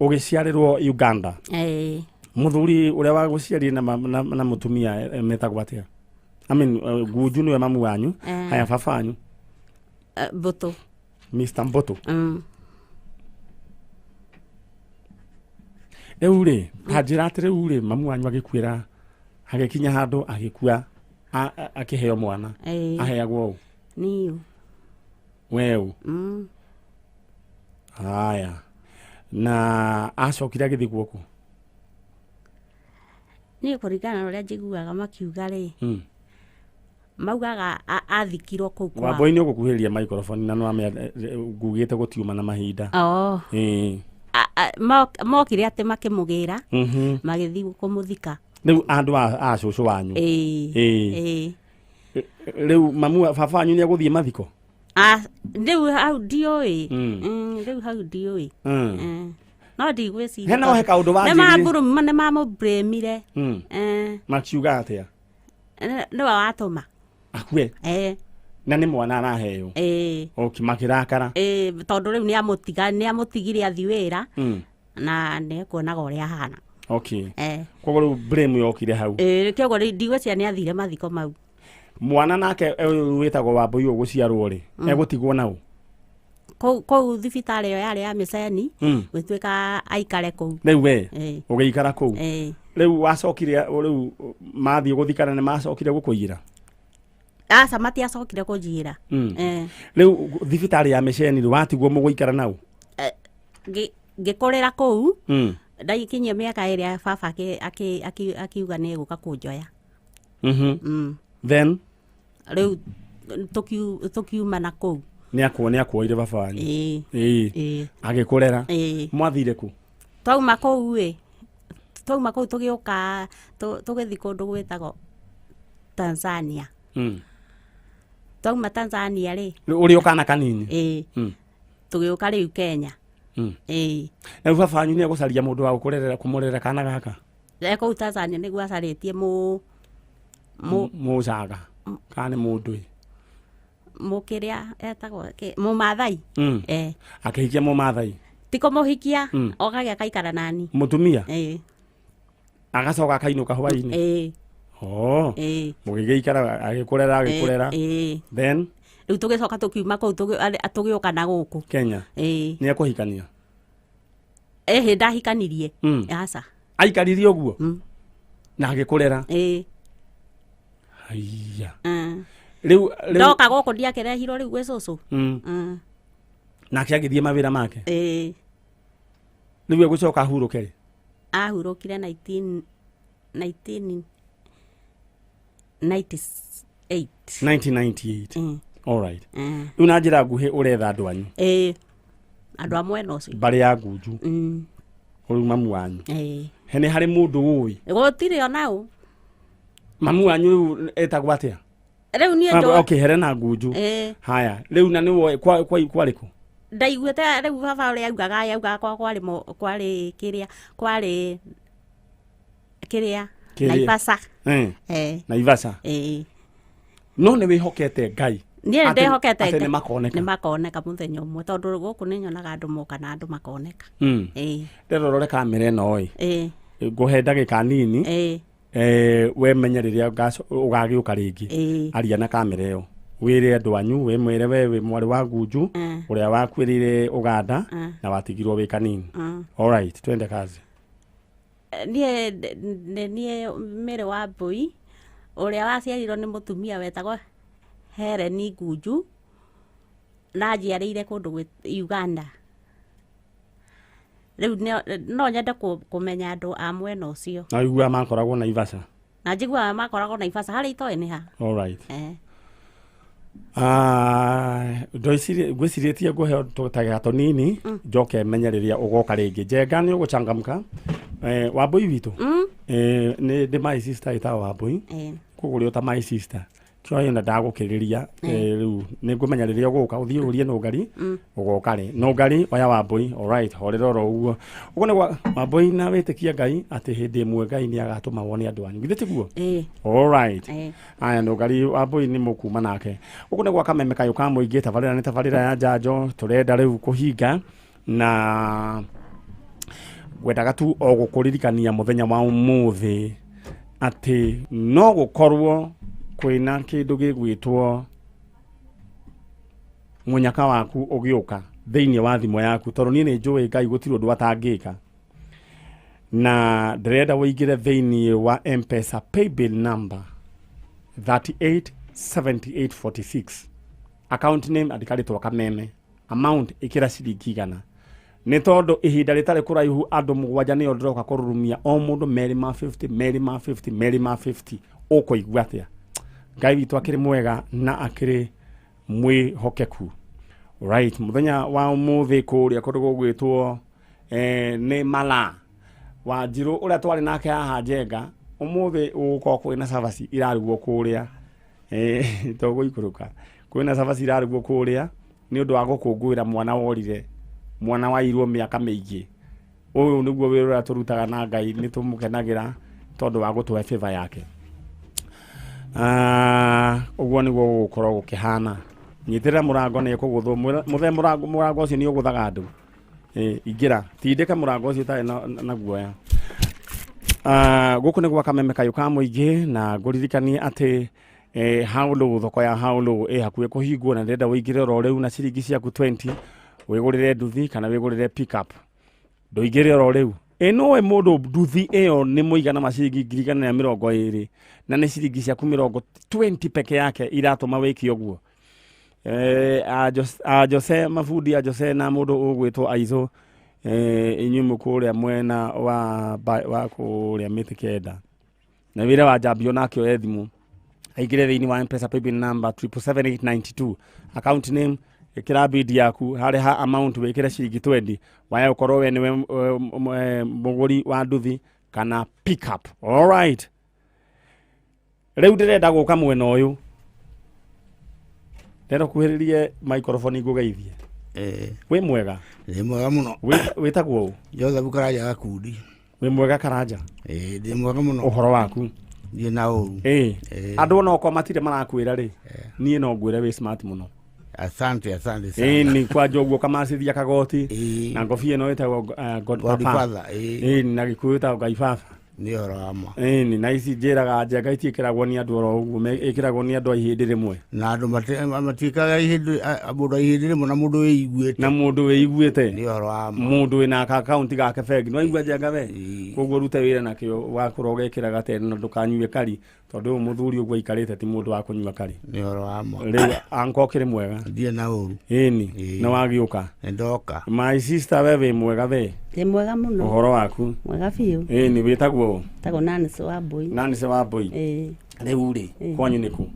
Ũgĩciarĩrwo Uganda, mũthuri ũrĩa wagũciarire na mũtumia metagwo atĩa? I mean, Ngunju nĩwe mamu wanyu. Haya, baba wanyu? Mbũtũ. Mr. Mboto. Rĩu rĩ, ta njĩra atĩ rĩu rĩ, mamu wanyu agĩkuĩra, agĩkinya handũ agĩkua, akĩheo mwana, aheagwo ũ? Niũ. Weũ? Haya, na acokire agĩthiĩ guoku? Niĩ kũringana na ũrĩa njiguaga makiuga rĩ, maugaga athikirwo kũu kwao. Wambui, nĩ ũgũkuhĩrĩria microphone na nĩwamĩa ngugĩte gũtiuma na mahinda. Oh. Mokire atĩ makĩmũgĩra, magĩthiĩ kũmũthika. Rĩu andũ a cũcũ wanyu? Ĩĩ. Ĩĩ. Ĩĩ. Rĩu mamu baba wanyu nĩ egũthiĩ mathiko? Ah, rĩu hau ndiũĩ. Rĩu hau ndiũĩ. No ndigwĩciria. He no he kaũndũ wanjĩrire. Nĩ mamũblamire. Makiuga atĩa? Nĩwe watũma akue. Na nĩ mwana araheo. Okay, makĩrakara. Ĩĩ, tondũ rĩu nĩ amũtigire athiĩ wĩra na nĩ ekuonaga ũrĩa ahana. Koguo rĩu blame yokire hau. Ĩĩ, kĩoguo rĩu ndigwĩciria nĩ athire mathiko mau. Mwana nake ũyũ wĩtagwo Wambui ũgũciarwo rĩ, egũtigwo nau? Kũu thibitarĩ ĩyo yarĩ ya mĩceni, gwĩtuĩka aikare kũu. Rĩu we Ĩĩ. ũgĩikara kũu? Ĩĩ. Rĩu wacokire, rĩu mathiĩ gũthikana nĩ macokire gũkũiyĩra? Aca, matiacokire kũnjiyĩra. Rĩu thibitarĩ ya mĩceni rĩ, watigwo mũgũikara nau? Ngĩkũrĩra kũu. Ndakinyia mĩaka ĩrĩa baba akiuga nĩ egũka kũnjoya. Then Rĩu tũkiuma na kũu. Nĩ akuoire baba wanyu? Ĩĩ. Ĩĩ. Ĩĩ. Agĩkũrera? Ĩĩ. Mwathire kũ? Twauma kũu ĩ, twauma kũu tũgĩũka tũgĩthiĩ kũndũ gwĩtagwo Tanzania. Twauma Tanzania rĩ, Rĩu ũrĩ o kana kanini? Ĩĩ. Tũgĩũka rĩu Kenya. Ĩĩ. Rĩu baba wanyu nĩ egũcaria mũndũ wa gũkũrerera, kũmũrera kana gaka? Kũu Tanzania nĩguo acarĩtie Mũcaga kana nĩ mũndũ ĩ? Mũkĩrĩa etagwo Mũmathai. Akĩhikia Mũmathai? Ti kũmũhikia, okage akaikara nani. Mũtumia? Ĩĩ. Agacoka akainũka hwainĩ? Ĩĩ. Oh. Ĩĩ. Mũgĩgĩikara, agĩkũrera, agĩkũrera. Ĩĩ. Then Rĩu tũgĩcoka tũkiuma kũu tũgĩũka na gũkũ. Kenya? Ĩĩ. Nĩ ekũhikania? Ĩhĩ, ndahikanirie. Aca. Aikaririe ũguo na agĩkũrera? Ĩĩ. Haiya. Rĩu Ndoka gũkũ ndiakĩrehirwo rĩu gwĩ cũcũ. Nake agĩthiĩ mawĩra make? Ĩĩ. Rĩu egũcoka ahurũke rĩ? Ahurũkire 1998. 1998. Alright. Rĩu na njĩra nguhĩ ũretha andũ anyu? Ĩĩ, andũ a mwena ũcio. Mbarĩ ya Ngunju. Ũrĩu mamu wanyu? Ĩĩ. He nĩ harĩ mũndũ ũĩ? Gũtirĩ ona ũ. Mamu wanyu rĩu etagwo atĩa? Rĩu niĩ njũĩ. Okay, Helena Ngunju. Ĩĩ. Haya, rĩu na nĩ woĩ kwarĩ kũ? Ndaiguĩte rĩu baba ũrĩa augaga kwarĩ kĩrĩa, kwarĩ kĩrĩa Kĩrĩa? Naivasha. Naivasha. Ĩĩ. No nĩ wĩhokete Ngai. Niĩ ndĩhokete atĩ nĩ makoneka. Nĩ makoneka mũthenya ũmwe tondũ gũkũ nĩ nyonaga andũ moka na andũ makoneka. Ĩĩ. Ndĩrenda ũrore kamera ĩno ĩ. Ĩĩ. Ngũhe ndagĩka nini. Ĩĩ. We menye rĩrĩa ũgagĩũka rĩngĩ. Aria na kamera ĩyo. Wĩre andũ anyu, wĩmwĩre we wĩ mwarĩ wa Ngunju ũrĩa wakuĩrĩire Ũganda na watigirwo wĩ kanini. All right, twende kazi. Niĩ nĩ niĩ Mary wa Mbui ũrĩa waciarirwo nĩ mũtumia wetagwo Helen Ngunju na njiarĩire kũndũ Uganda. Rĩu no nyende kũmenya andũ a mwena ũcio. Na ũiguaga makoragwo Naivasha? Na njiguaga makoragwo Naivasha harĩa itoĩ nĩ ha. All right. Ngwĩcirĩtie ngũhe tũtagĩka tũnini njoke menye rĩrĩa ũgoka rĩngĩ. Njenga nĩ ũgũcangamka. Wambui witũ nĩ ndĩ my sister ĩtagwo Wambui koguo ũrĩ o ta my sister kĩoya na ndagũkĩrĩria rĩu nĩ ngũmenya rĩrĩa ũgũka ũthiĩ ũrie Nũngari ũgoka rĩ. Nũngari oya Wambui. All right, horera oro ũguo. Ũguo nĩ Wambui na wĩtĩkie Ngai atĩ hĩndĩ ĩmwe Ngai nĩ agatũma wone andũ anyu. Githĩ tiguo? All right. Aya Nũngari Wambui nĩ mũkuma nake. Ũguo nĩ gwa Kameme Kayũ ka Mũingĩ. Tabarĩra nĩ tabarĩra ya njanjo tũrenda rĩu kũhinga na ngwendaga tu o gũkũririkania mũthenya wa ũmũthĩ atĩ no gũkorwo kwĩna kĩndũ gĩgwĩtwo mũnyaka waku ũgĩũka thĩinĩ wa thimũ yaku tondũ niĩ nĩ njũĩ Ngai gũtirĩ ũndũ atangĩka na ndĩrenda ũingĩre thĩinĩ wa M-Pesa paybill number 387846 account name andĩka rĩtwa Kameme amount ĩkĩra ciringi 100 nĩ tondũ ihinda rĩtarĩ kũraihu andũ 7 nĩo ndĩroka kũrurumia o mũndũ merĩ ma 50 merĩ ma 50 merĩ ma 50 ũkũigua atĩa. Ngai witũ akĩrĩ mwega na akĩrĩ mwĩhokeku. Right, mũthenya wa ũmũthĩ kũrĩa kũndũ gũgwĩtwo nĩ Mala Wanjirũ ũrĩa twarĩ nake haha Njenga ũmũthĩ gũgũkorwo kwĩna cabaci irarugwo kũrĩa tũgũikũrũka kwĩna cabaci irarugwo kũrĩa nĩ ũndũ wa gũkũngũĩra mwana worire mwana wairwo mĩaka mĩingĩ. Ũyũ nĩguo wĩra ũrĩa tũrutaga na Ngai nĩ tũmũkenagĩra tondũ wa gũtũhe favor yake. Ũguo nĩguo gũgũkorwo gũkĩhana. Nyitĩrĩra mũrango nĩ ĩkũgũthwo mũthe mũrango ũcio nĩ ũgũthaga andũ. Ingĩra tindĩka mũrango ũcio ũtarĩ na guoya. Gũkũ nĩ gwa Kameme Kayũ ka Mũingĩ na ngũririkanie atĩ Haũlũ thoko ya Haũlũ ĩ hakuhĩ kũhingwo na ndĩrenda ũingĩre oro rĩu na ciringi ciaku 20 wĩgũrĩre nduthi kana wĩgũrĩre pickup. Ndũingĩre oro rĩu. Ĩ nũĩ mũndũ nduthi ĩyo nĩ mũigana wa ciringi 120 na nĩ ciringi ciaku 20 peke yake iratũma wĩke ũguo. A Jose mabundi a Jose na mũndũ ũgwĩtwo Aizo inyuĩ mũkũrĩa mwena wa kũrĩa mĩtĩ kenda na wĩra wa Njambio nake oye thimũ aingĩre thĩinĩ wa M-Pesa paybill number 777892 account name ĩkĩra bid yaku harĩ ha amount wĩkĩre ciringi 20 waya ũkorwo we nĩwe mũgũri wa nduthi kana pickup. All right, rĩu ndĩrenda gũka mwena ũyũ ndĩrenda kuhĩrĩrie microphone ngũgeithie. Wĩ mwega? Ndĩ mwega mũno. Wĩtagwo ũ? Joseph Karanja Gakundi. Wĩ mwega Karanja? Ĩĩ ndĩ mwega mũno. Ũhoro waku? Ndiĩ na ũru. Ĩĩ andũ ona okorwo matirĩ marakwĩra rĩ niĩ no ngwĩre wĩ smart mũno. Asante asante sana. Ĩĩ ni kwanja ũguo kamacithia kagoti na ngobia ĩno ĩtagwo Godfather. Ĩĩ na Gĩkũyũ ĩtagwo Ngai Baba. Nĩ ũhoro wa ma. Ĩĩ na ici njĩraga Njenga itiĩkĩragwo nĩ andũ oro ũguo ĩkĩragwo nĩ andũ a ihĩndĩ rĩmwe. Na andũ matiĩkaga ihĩndĩ mũndũ a ihĩndĩ rĩmwe na mũndũ wĩiguĩte. Na mũndũ wĩiguĩte. Nĩ ũhoro wa ma. Mũndũ wĩna ka akaunti gake bengi. No igua Njenga we. Koguo rute wĩra nakĩo wa kũrwo ũgekĩraga tene na ndũkanyue kari tondũ ũyũ mũthuri ũguo aikarĩte ti mũndũ wa kũnyua kari. Nĩ ũhoro wa ma. Rĩu anko ũkĩrĩ mwega? Ndirĩ na ũru. Ĩni nĩ wagĩũka? Nĩ ndoka. My sister we wĩ mwega we? Ndĩ mwega mũno. Ũhoro waku? Mwega biũ. Ĩni wĩtagwo ũ? Tagwo Nancy Wambui. Nancy Wambui. Ĩĩ. Rĩu rĩ kwanyu nĩ kũ?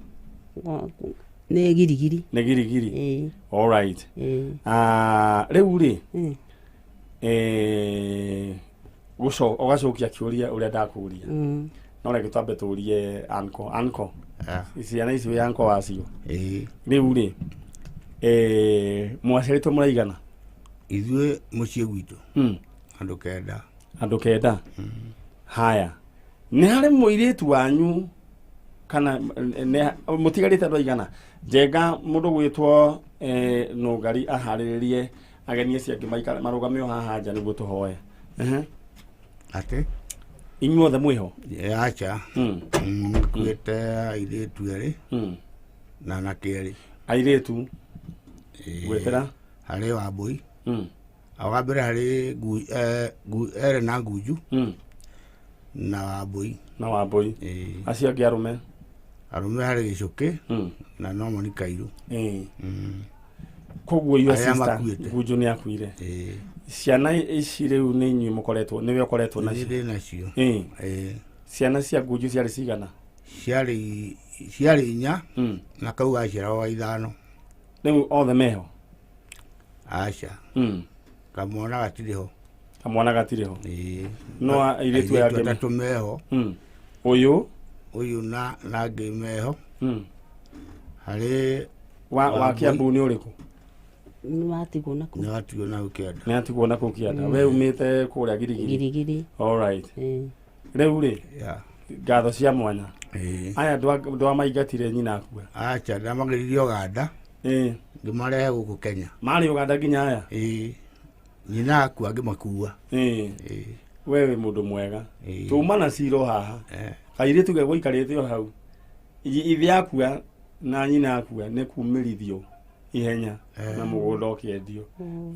Nĩ Girigiri. Nĩ Girigiri. Ĩĩ. All right. Ĩĩ. Rĩu rĩ ũgacokia kĩũria ũrĩa ndakũria. No reke twambe tũrie anko. Anko. Ciana ici wĩ anko wacio. Ĩĩ. Rĩu rĩ mwaciarĩtwo mũraigana? Ithuĩ mũciĩ gwitũ. Andũ 9. Andũ 9. Haya. Nĩ harĩ mũirĩtu wanyu Kana mũtigarĩte andũ aigana? Njenga mũndũ gwĩtwo Nũngari aharĩrĩrie ageni acio angĩ maikare marũgame o haha nja nĩguo tũhoe. Atĩ inyuothe mwĩho? Acha. Nĩkuĩte airĩtu erĩ na anake erĩ. Airĩtu gwĩtĩra? Harĩ Wambũi. Wa mbere harĩ erĩ na Ngunju na Wambũi. Na Wambũi. Acio angĩ arũme? Arũme harĩ Gĩcũkĩ na Norman Kairũ. Koguo your sister Ngunju nĩ akuire. Ciana ici rĩu nĩ inyuĩ mũkoretwo, nĩwe ũkoretwo nacio? Nĩ nacio. Ciana cia Ngunju ciarĩ cigana? Ciarĩ 4 na kau gaciaragwo wa 5. Rĩu othe meho? Aca. Kamwana gatirĩ ho. Kamwana gatirĩ ho. No airĩtu aya angĩ atatũ meho. Ũyũ? Ũyũ na angĩ meho. Harĩ wa Kiambu nĩ ũrĩkũ? Nĩ watigwo na kũu. Nĩ watigwo na kũu kĩanda. Nĩ atigwo na kũu kĩanda. We umĩte kũrĩa Girigiri? Girigiri. All right. Rĩu rĩ, ngatho cia mwanya. Aya ndwamaingatire nyina akua? Acha, ndamagĩririe Ũganda. Ngĩmarehe gũkũ Kenya. Marĩ Ũganda nginya aya? Nyina akua ngĩmakua. We wĩ mũndũ mwega. Tuma na ciro haha. Kairĩtu gegũikarĩte o hau. Ithe akua na nyina akua nĩ kumĩrithio ihenya na mũgũnda ũkĩendio.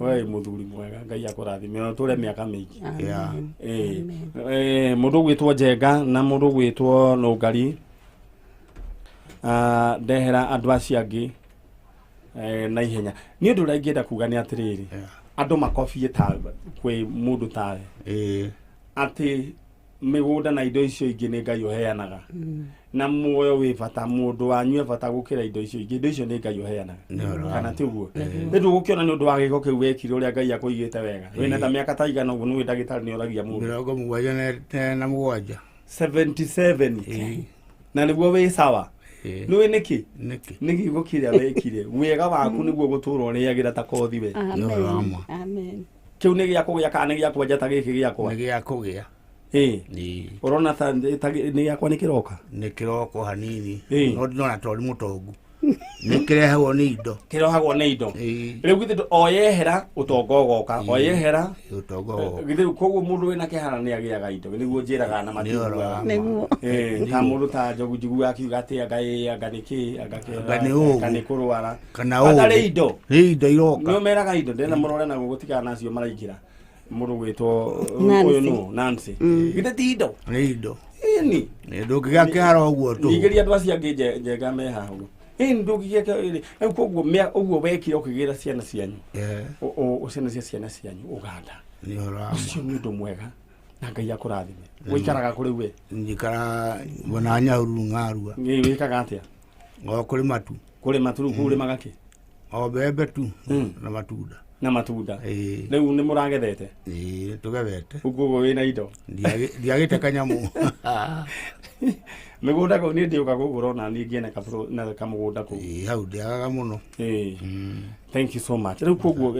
We wĩ mũthuri mwega, Ngai akũrathime na ũtũre mĩaka mĩingĩ. Mũndũ ũgwĩtwo Njenga na mũndũ ũgwĩtwo Nũngari, ndehera andũ acio angĩ na ihenya. Nĩ ũndũ ũrĩa ingĩenda kuga nĩ atĩrĩrĩ, andũ makobie ta kwĩ mũndũ tawe, atĩ mĩgũnda na indo icio ingĩ nĩ Ngai ũheanaga, na muoyo wĩ bata, mũndũ wanyu e bata gũkĩra indo icio ingĩ. Indo icio nĩ Ngai ũheanaga, kana ti ũguo? Nĩ ndũgũkĩona nĩ ũndũ wa gĩko kĩu wekire ũrĩa Ngai akũigĩte wega. Wĩna ta mĩaka ta igana ũguo, nĩũĩ ndagĩtarĩ nĩ oragia mũndũ. 77. 77 na nĩguo wĩ sawa. Nĩũĩ nĩkĩ? Nĩ gĩko kĩrĩa wekire. Wega waku nĩguo gũtũra ũrĩagĩra ta kothi we. Amen. Kĩu nĩ gĩa kũgĩa kana nĩ gĩa kwenja ta gĩkĩ gĩakwa? Nĩ gĩa kũgĩa. Ũrona ta nĩ gĩakwa nĩ kĩroka? Nĩ kĩroko hanini. No ndinona tondũ mũtongu. Nĩ kĩrehagwo nĩ indo. Kĩrehagwo nĩ indo. Rĩu githĩ o yehera ũtonga ũgoka, o yehera ũtonga ũgoka. Githĩ koguo mũndũ wĩna kĩhara nĩ agĩaga indo, nĩguo njĩraga na matiguaga. Nĩguo. Ta mũndũ ta Njogu njiguaga akiuga atĩ anga ĩ, anga nĩ kĩ, anga anga nĩ kũrwara. Kana ũũ. Atarĩ indo. Nĩ indo iroka. Nĩ ũmeraga indo, ndĩrenda mũrore na gũtigana nacio maraingĩra. Mũndũ gwĩtwo ũyũ nũ? Nancy. Githĩ ti indo? Nĩ indo. Ĩni. Ndũngĩgĩa kĩhara ũguo tũhũ. Ningĩria andũ acio angĩ Njenga me haha ũguo. Ndũngĩgĩa rĩu koguo ũguo wekire ũkĩgĩra ciana cianyu. Ciana cia ciana cianyu Ũganda. Ũcio nĩ ũndũ mwega na Ngai akũrathime. Ũikaraga kũrĩ we? Njikara mwena wa Nyahururu Ng'arua. Wĩkaga atĩa? O kũrĩma tu. Kũrĩma tu rĩu kũu ũrĩmaga kĩ? O mbembe tu na matunda. Na matunda. Rĩu nĩ mũragethete? Ĩĩ, tũgethete. Ũguo wĩna indo? Ndiagĩte kanyamũ. Mĩgũnda kũu niĩ ndĩũka gũgũra ona niĩ ngĩe na kamũgũnda kũu. Ĩĩ, hau ndĩagaga mũno. Thank you so much. Rĩu koguo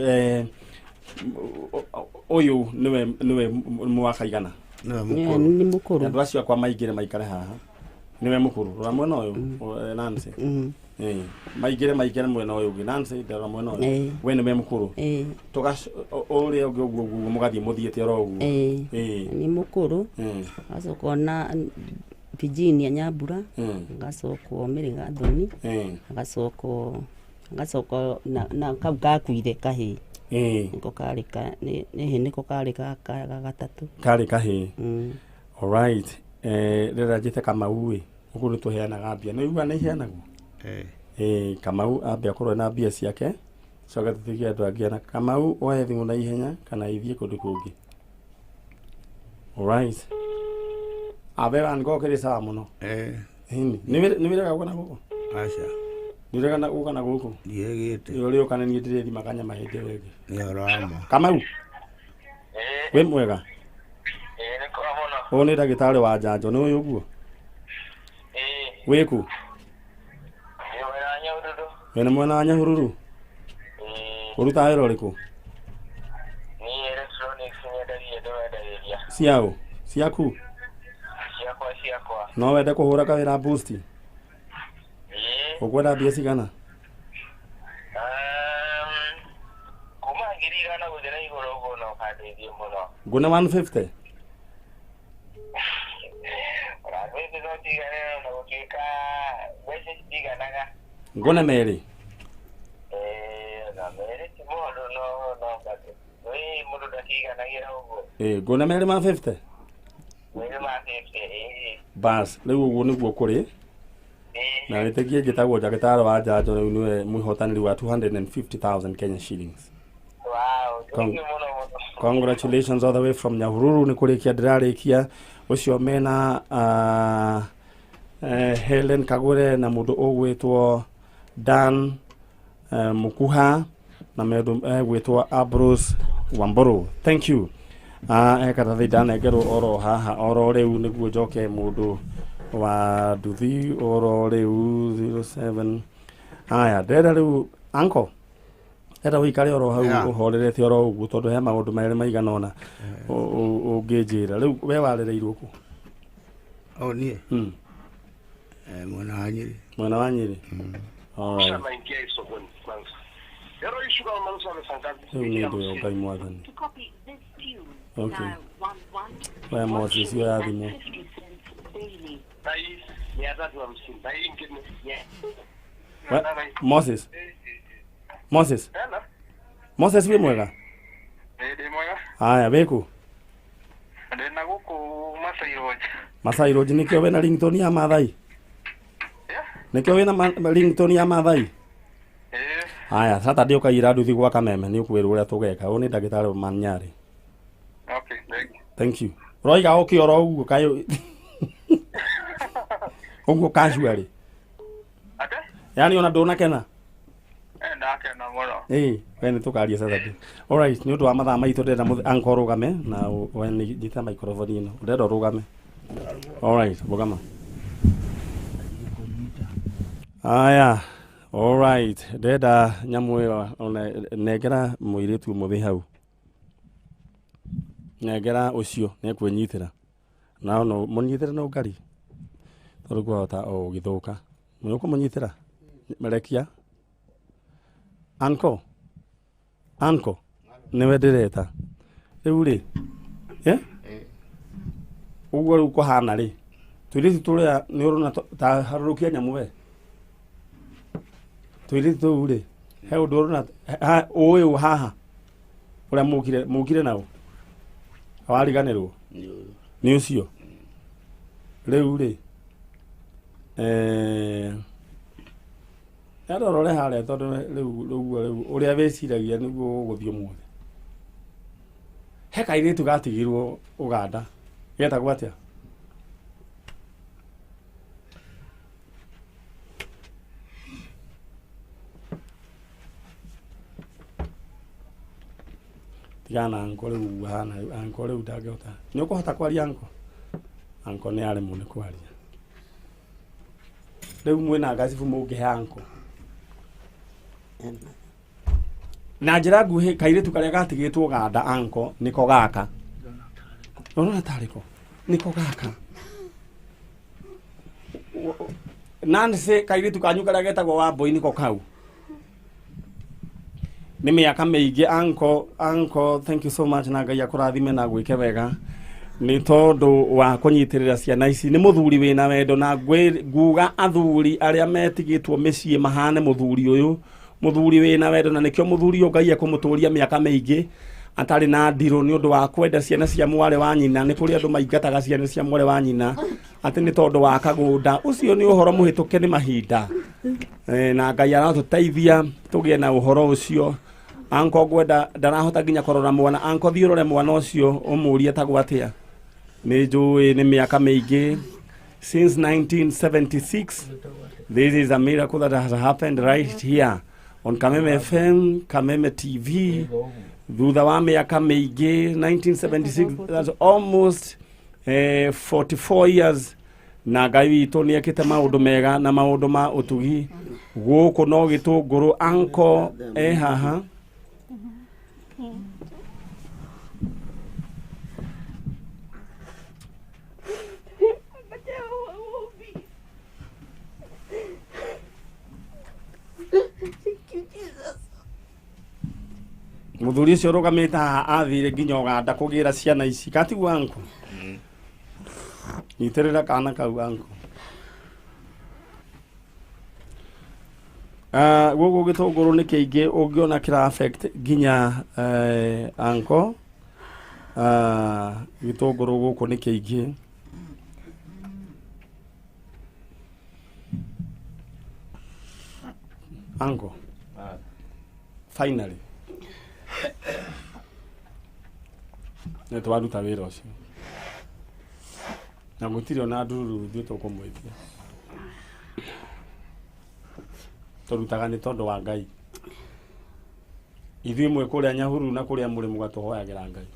ũyũ nĩwe mwaka igana? Nĩwe mũkũrũ. Nĩ mũkũrũ. Andũ acio akwa maingĩre maikare haha. Nĩwe mũkũrũ. Rora mwena ũyũ, Nancy. Maingĩre mwena ũyũ ũngĩ. Nancy, rora mwena ũyũ. We nĩwe mũkũrũ. Ũrĩa ũngĩ ũguo ũguo mũgathiĩ mũthiĩte oro ũguo. Nĩ mũkũrũ. Agacoka na Virginia Nyambura, agacoka Mary Gathoni, agacoka na kau gakuire kahĩĩ. Nĩko karĩ nĩko karĩ ga gatatũ. Karĩ kahĩĩ. All right. Rĩrĩa njĩte Kamau ĩ, ũguo nĩ tũheanaga mbia. Nĩ ũiguaga nĩ iheanagwo? Kamau ambe akorwo na mbia ciake, coka tũtige andũ angĩ na Kamau oe thimũ na ihenya kana ithiĩ kũndũ kũngĩ. All right. Abera niko kĩrĩ sawa mũno. Nĩ wĩraga gũka na gũkũ? Aca. Nĩ ũrega gũka na gũkũ? Ndiregete. Nĩ ũrĩũka na niĩ ndĩrĩthima kanyama hĩndĩ ĩyo ĩngĩ. Nĩ ũhoro wa ma. Kamau? Wĩ mwega? Ũyũ nĩ ndagĩtarĩ wa njanjo, nĩ ũyũ ũguo? Wĩ kũ? Wĩna mwena wa Nyahururu? Ũrutaga wĩra ũrĩkũ? Ciaũ? Ciaku? No wende kũhũra kawĩra boost? Ũkwenda mbia cigana? Kuma 500 gũthiĩ na igũrũ ũguo no ũkandeithie mũno. Ngũne 150? Ũrandeithia no ndigane na gũtuĩka mbeca citiganaga. Ngũne merĩ? Na merĩ ti mũndũ no ĩ mũndũ ndakiganagĩra ũguo. Ngũne merĩ ma 50? Merĩ ma 50 ĩĩ. Bas, rĩu ũguo nĩguo kũrĩ. Na wĩtĩkie njĩtagwo ndagĩtarĩ wa njanjo rĩu nĩwe mwĩhotanĩri wa 250,000 Kenya shillings. Wow, thank you mũno mũno. Congratulations all the way from Nyahururu nĩ kũrĩkia ndĩrarĩkia ũcio mena Helen Kagure na mũndũ ũgwĩtwo Dan Mukuha na mũndũ ũgwĩtwo Ambrose Wamburu. Thank you. Karatathi ndanengerwo oro haha oro rĩu nĩguo njoke mũndũ wa nduthi oro rĩu 07. Haya, ndĩrenda rĩu uncle enda ũikare oro hau ũhorerete oro ũguo tondũ he maũndũ merĩ maigana ũna ũngĩnjĩra. Rĩu we warereirwo kũ? O niĩ? Mwena wa Nyĩrĩ. Mwena wa Nyĩrĩ? Alright. Rĩu nĩ ũndũ ũyũ Ngai mwathani. Okay. We Moses ũyũ ya thimũ. Moses. Moses. Moses wĩ mwega? Ndĩ mwega. Haya, wĩ kũ? Ndĩ na gũkũ Masai Lodge. Masai Lodge nĩkĩo wĩna ringtone ya Maathai? Nĩkĩo wĩna ringtone ya Maathai? Haya, Saturday ũkaiyĩra nduthi gwa Kameme nĩ ũkwĩrwo ũrĩa tũgeka. Ũyũ nĩ ndagĩtarĩ Manyarĩ. Okay, thank you. Thank you. Ũroiga ũkĩ oro ũguo kaĩ ũguo casually. Yaani ona ndũnakena? Ndakena mũno. Ĩĩ, we nĩ tũkaria Saturday. Alright, nĩ ũndũ wa mathaa maitũ ndĩrenda uncle ũrũgame na we nĩ nyita microphone ĩno. Ndĩrenda ũrũgame. Alright, rũgama. Aya, alright, ndĩrenda nyamũ ĩyo ona nengera mũirĩtu mũthĩ hau. Nengera ũcio nĩekwĩnyitĩra. Na no mũnyitĩre na ũngari. Tondũ kwahota o gũgĩthũka. Nĩ ũkũmũnyitĩra? Merekia. Uncle. Uncle. Nĩwe ndĩreta. Rĩu rĩ. Ũguo rĩu kũhana rĩ. Tũirĩtu tũrĩa nĩ ũrona ta harũrũkia nyamũ we. Tũirĩtu tũu rĩ. He ũndũ ũrona ũyũ haha. Ũrĩa mũkire nao. Wariganĩrwo. Nĩ ũcio. Rĩu rĩ. Rore harĩa tondũ rĩu ũguo rĩu ũrĩa wĩciragia nĩguo ũgũthiĩ ũmũthĩ. He kairĩtu gatigirwo Ũganda. Getagwo atĩa? Tigana na uncle rĩu hana uncle rĩu ndangĩhota. Nĩ ũkũhota kwaria uncle? Uncle nĩ aremwo nĩ kwaria. Rĩu mwĩna ngacibu mũngĩhe uncle. Na njĩra nguhĩ kairĩtu karĩa gatigĩtwo Ũganda uncle nĩko gaka. Ũrona tarĩ ko? Nĩko gaka. Nancy kairĩtu kanyu karĩa getagwo Wambui nĩko kau. Nĩ mĩaka mĩingĩ uncle thank you so much na Ngai akũrathime na gwĩke wega. Nĩ tondũ wa kũnyitĩrĩra ciana ici. Nĩ mũthuri wĩna wendo na nguga athuri arĩa metigĩtwo mĩciĩ mahane mũthuri ũyũ. Mũthuri wĩna wendo na nĩkĩo mũthuri ũyũ Ngai ekũmũtũria mĩaka mĩingĩ atarĩ na ndirũ nĩ ũndũ wa kwenda ciana cia mwarĩ wa nyina. Nĩ kũrĩ andũ maingataga ciana cia mwarĩ wa nyina atĩ nĩ tondũ wa kagũnda. Ũcio nĩ ũhoro mũhĩtũke nĩ mahinda. Na Ngai aratũteithia tũgĩe na ũhoro ũcio. Uncle ngwenda ndarahota nginya kũrora mwana. Uncle thiĩ ũrore mwana ũcio ũmũrie etagwo atĩa. Nĩ njũĩ nĩ mĩaka mĩingĩ since 1976. This is a miracle that has happened right here on Kameme FM, Kameme TV. Thutha wa mĩaka mĩingĩ 1976, that's almost 44 years. Na Ngai witũ nĩ ekĩte maũndũ mega na maũndũ ma ũtugi gũkũ no gĩtũngũrũ. Uncle e haha. Muthuri ucio rugamite haha athire nginya Uganda kugira ciana ici katiguo anko. Nyitirira kana kau anko. Gugu gitunguru ni kiingi ungiona kira affect nginya anko. Gitunguru guku ni kiingi. Anko. Finally. Nĩ twaruta wĩra ũcio. Na gũtirĩ ona ndururu ithuĩ tũkũmwĩtia. Tũrutaga nĩ tondũ wa Ngai. Ithuĩ mwĩ kũrĩa Nyahururu na kũrĩa mũrĩ mũgatũhoyagĩra Ngai.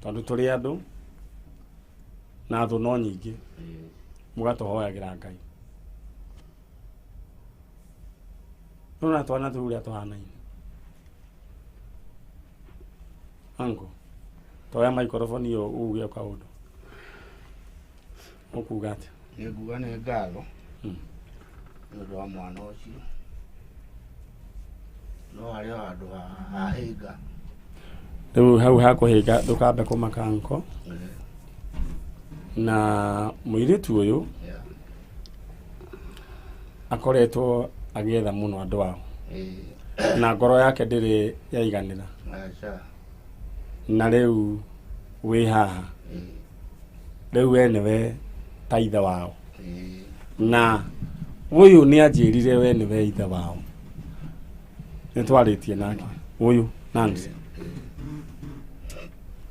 Tondũ tũrĩ andũ na thũ no nyingĩ. Mũgatũhoyagĩra Ngai. Nona twana tũu ũrĩa tũhanaine. Anko, toya microphone ĩyo uge kaũndũ. Ũkuga atĩa? Nĩ nguga nĩ ngatho nĩ ũndũ wa mwana ũcio. No harĩ o handũ hahĩnga. Rĩu hau hakũhĩnga ndũkambe kũmaka anko. Na mũirĩtu ũyũ akoretwo agĩetha mũno andũ ao. Na ngoro yake ndĩrĩ yaiganĩra. Na rĩu wĩ haha. Rĩu we nĩwe ta ithe wao. Na ũyũ nĩ anjĩrire we nĩwe ithe wao. Nĩ twarĩtie nake ũyũ Nancy.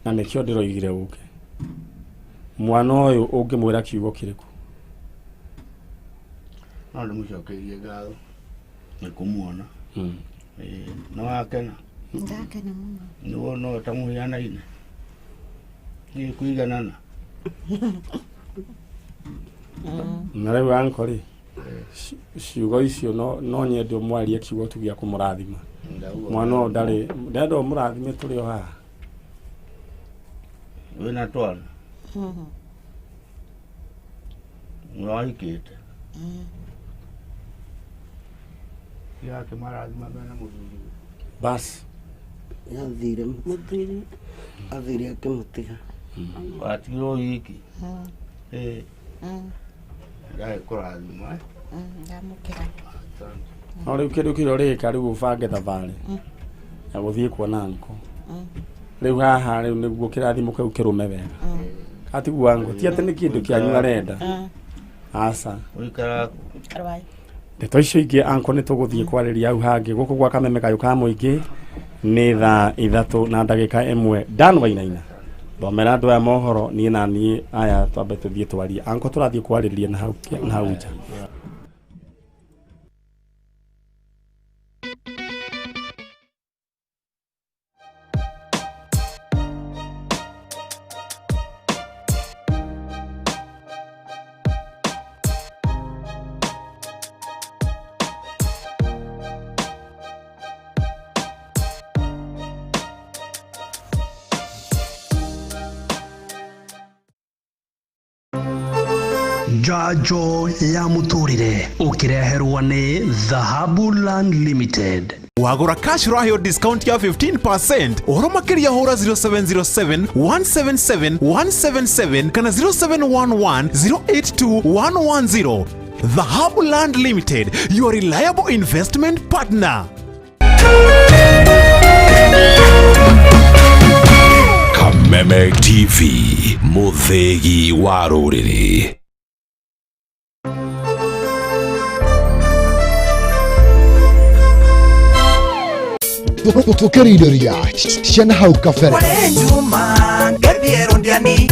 Na nĩkĩo ndĩroigire ũke. Mwana ũyũ ũngĩmwĩra kiugo kĩrĩkũ? No ndĩmũcokeirie ngatho nĩ kũmuona. Nĩ wakena? Ndakena mũno. Nĩ wona ũyũ ta mũhianaine? Nĩ kũiganana? Na rĩu anko rĩ, ciugo icio no nyende ũmwarie kiugo tu gĩa kũmũrathima. Mwana ũyũ ndarĩ, ndenda ũmũrathime tũrĩ o haha. Wĩna twana? Nĩwahikĩte? Yake marathima mena mũthuri. Bas. Athire mũthuri, athire akĩmũtiga. Watigirwo wiki? Ndagĩkũrathima. Ndamũkĩra. No rĩu kĩndũ kĩrĩa ũrĩka rĩu ũbange thabarĩ ya gũthiĩ kuona anko. Rĩu haha rĩu nĩguo kĩrathimo kĩu kĩrũme wega. Atiguo anko, ti atĩ nĩ kĩndũ kĩanyu arenda. Aca. Ũikaraga kũ? Ndeto icio ingĩ anko nĩ tũgũthiĩ kwarĩria hau hangĩ gũkũ gwa Kameme Kayũ ka Mũingĩ nĩ thaa 3:01. Dan Wainaina thomera andũ aya mohoro niĩ na niĩ aya twambe tũthiĩ twarie. Anko tũrathiĩ kwarĩria na hau nja. Njanjo ya muturire ukireherwo ni Dhahabu Land Limited. Wagura cash ũraheo discount ya 15%. Ũhoro makĩria hũra 0707 177 177 kana 0711 082 110. Dhahabu Land Limited, your reliable investment partner. Kameme TV, mũthĩgi wa rũrĩrĩ. Tukĩrĩrĩria ciana hau kabere. Njuma ngethiero ndiani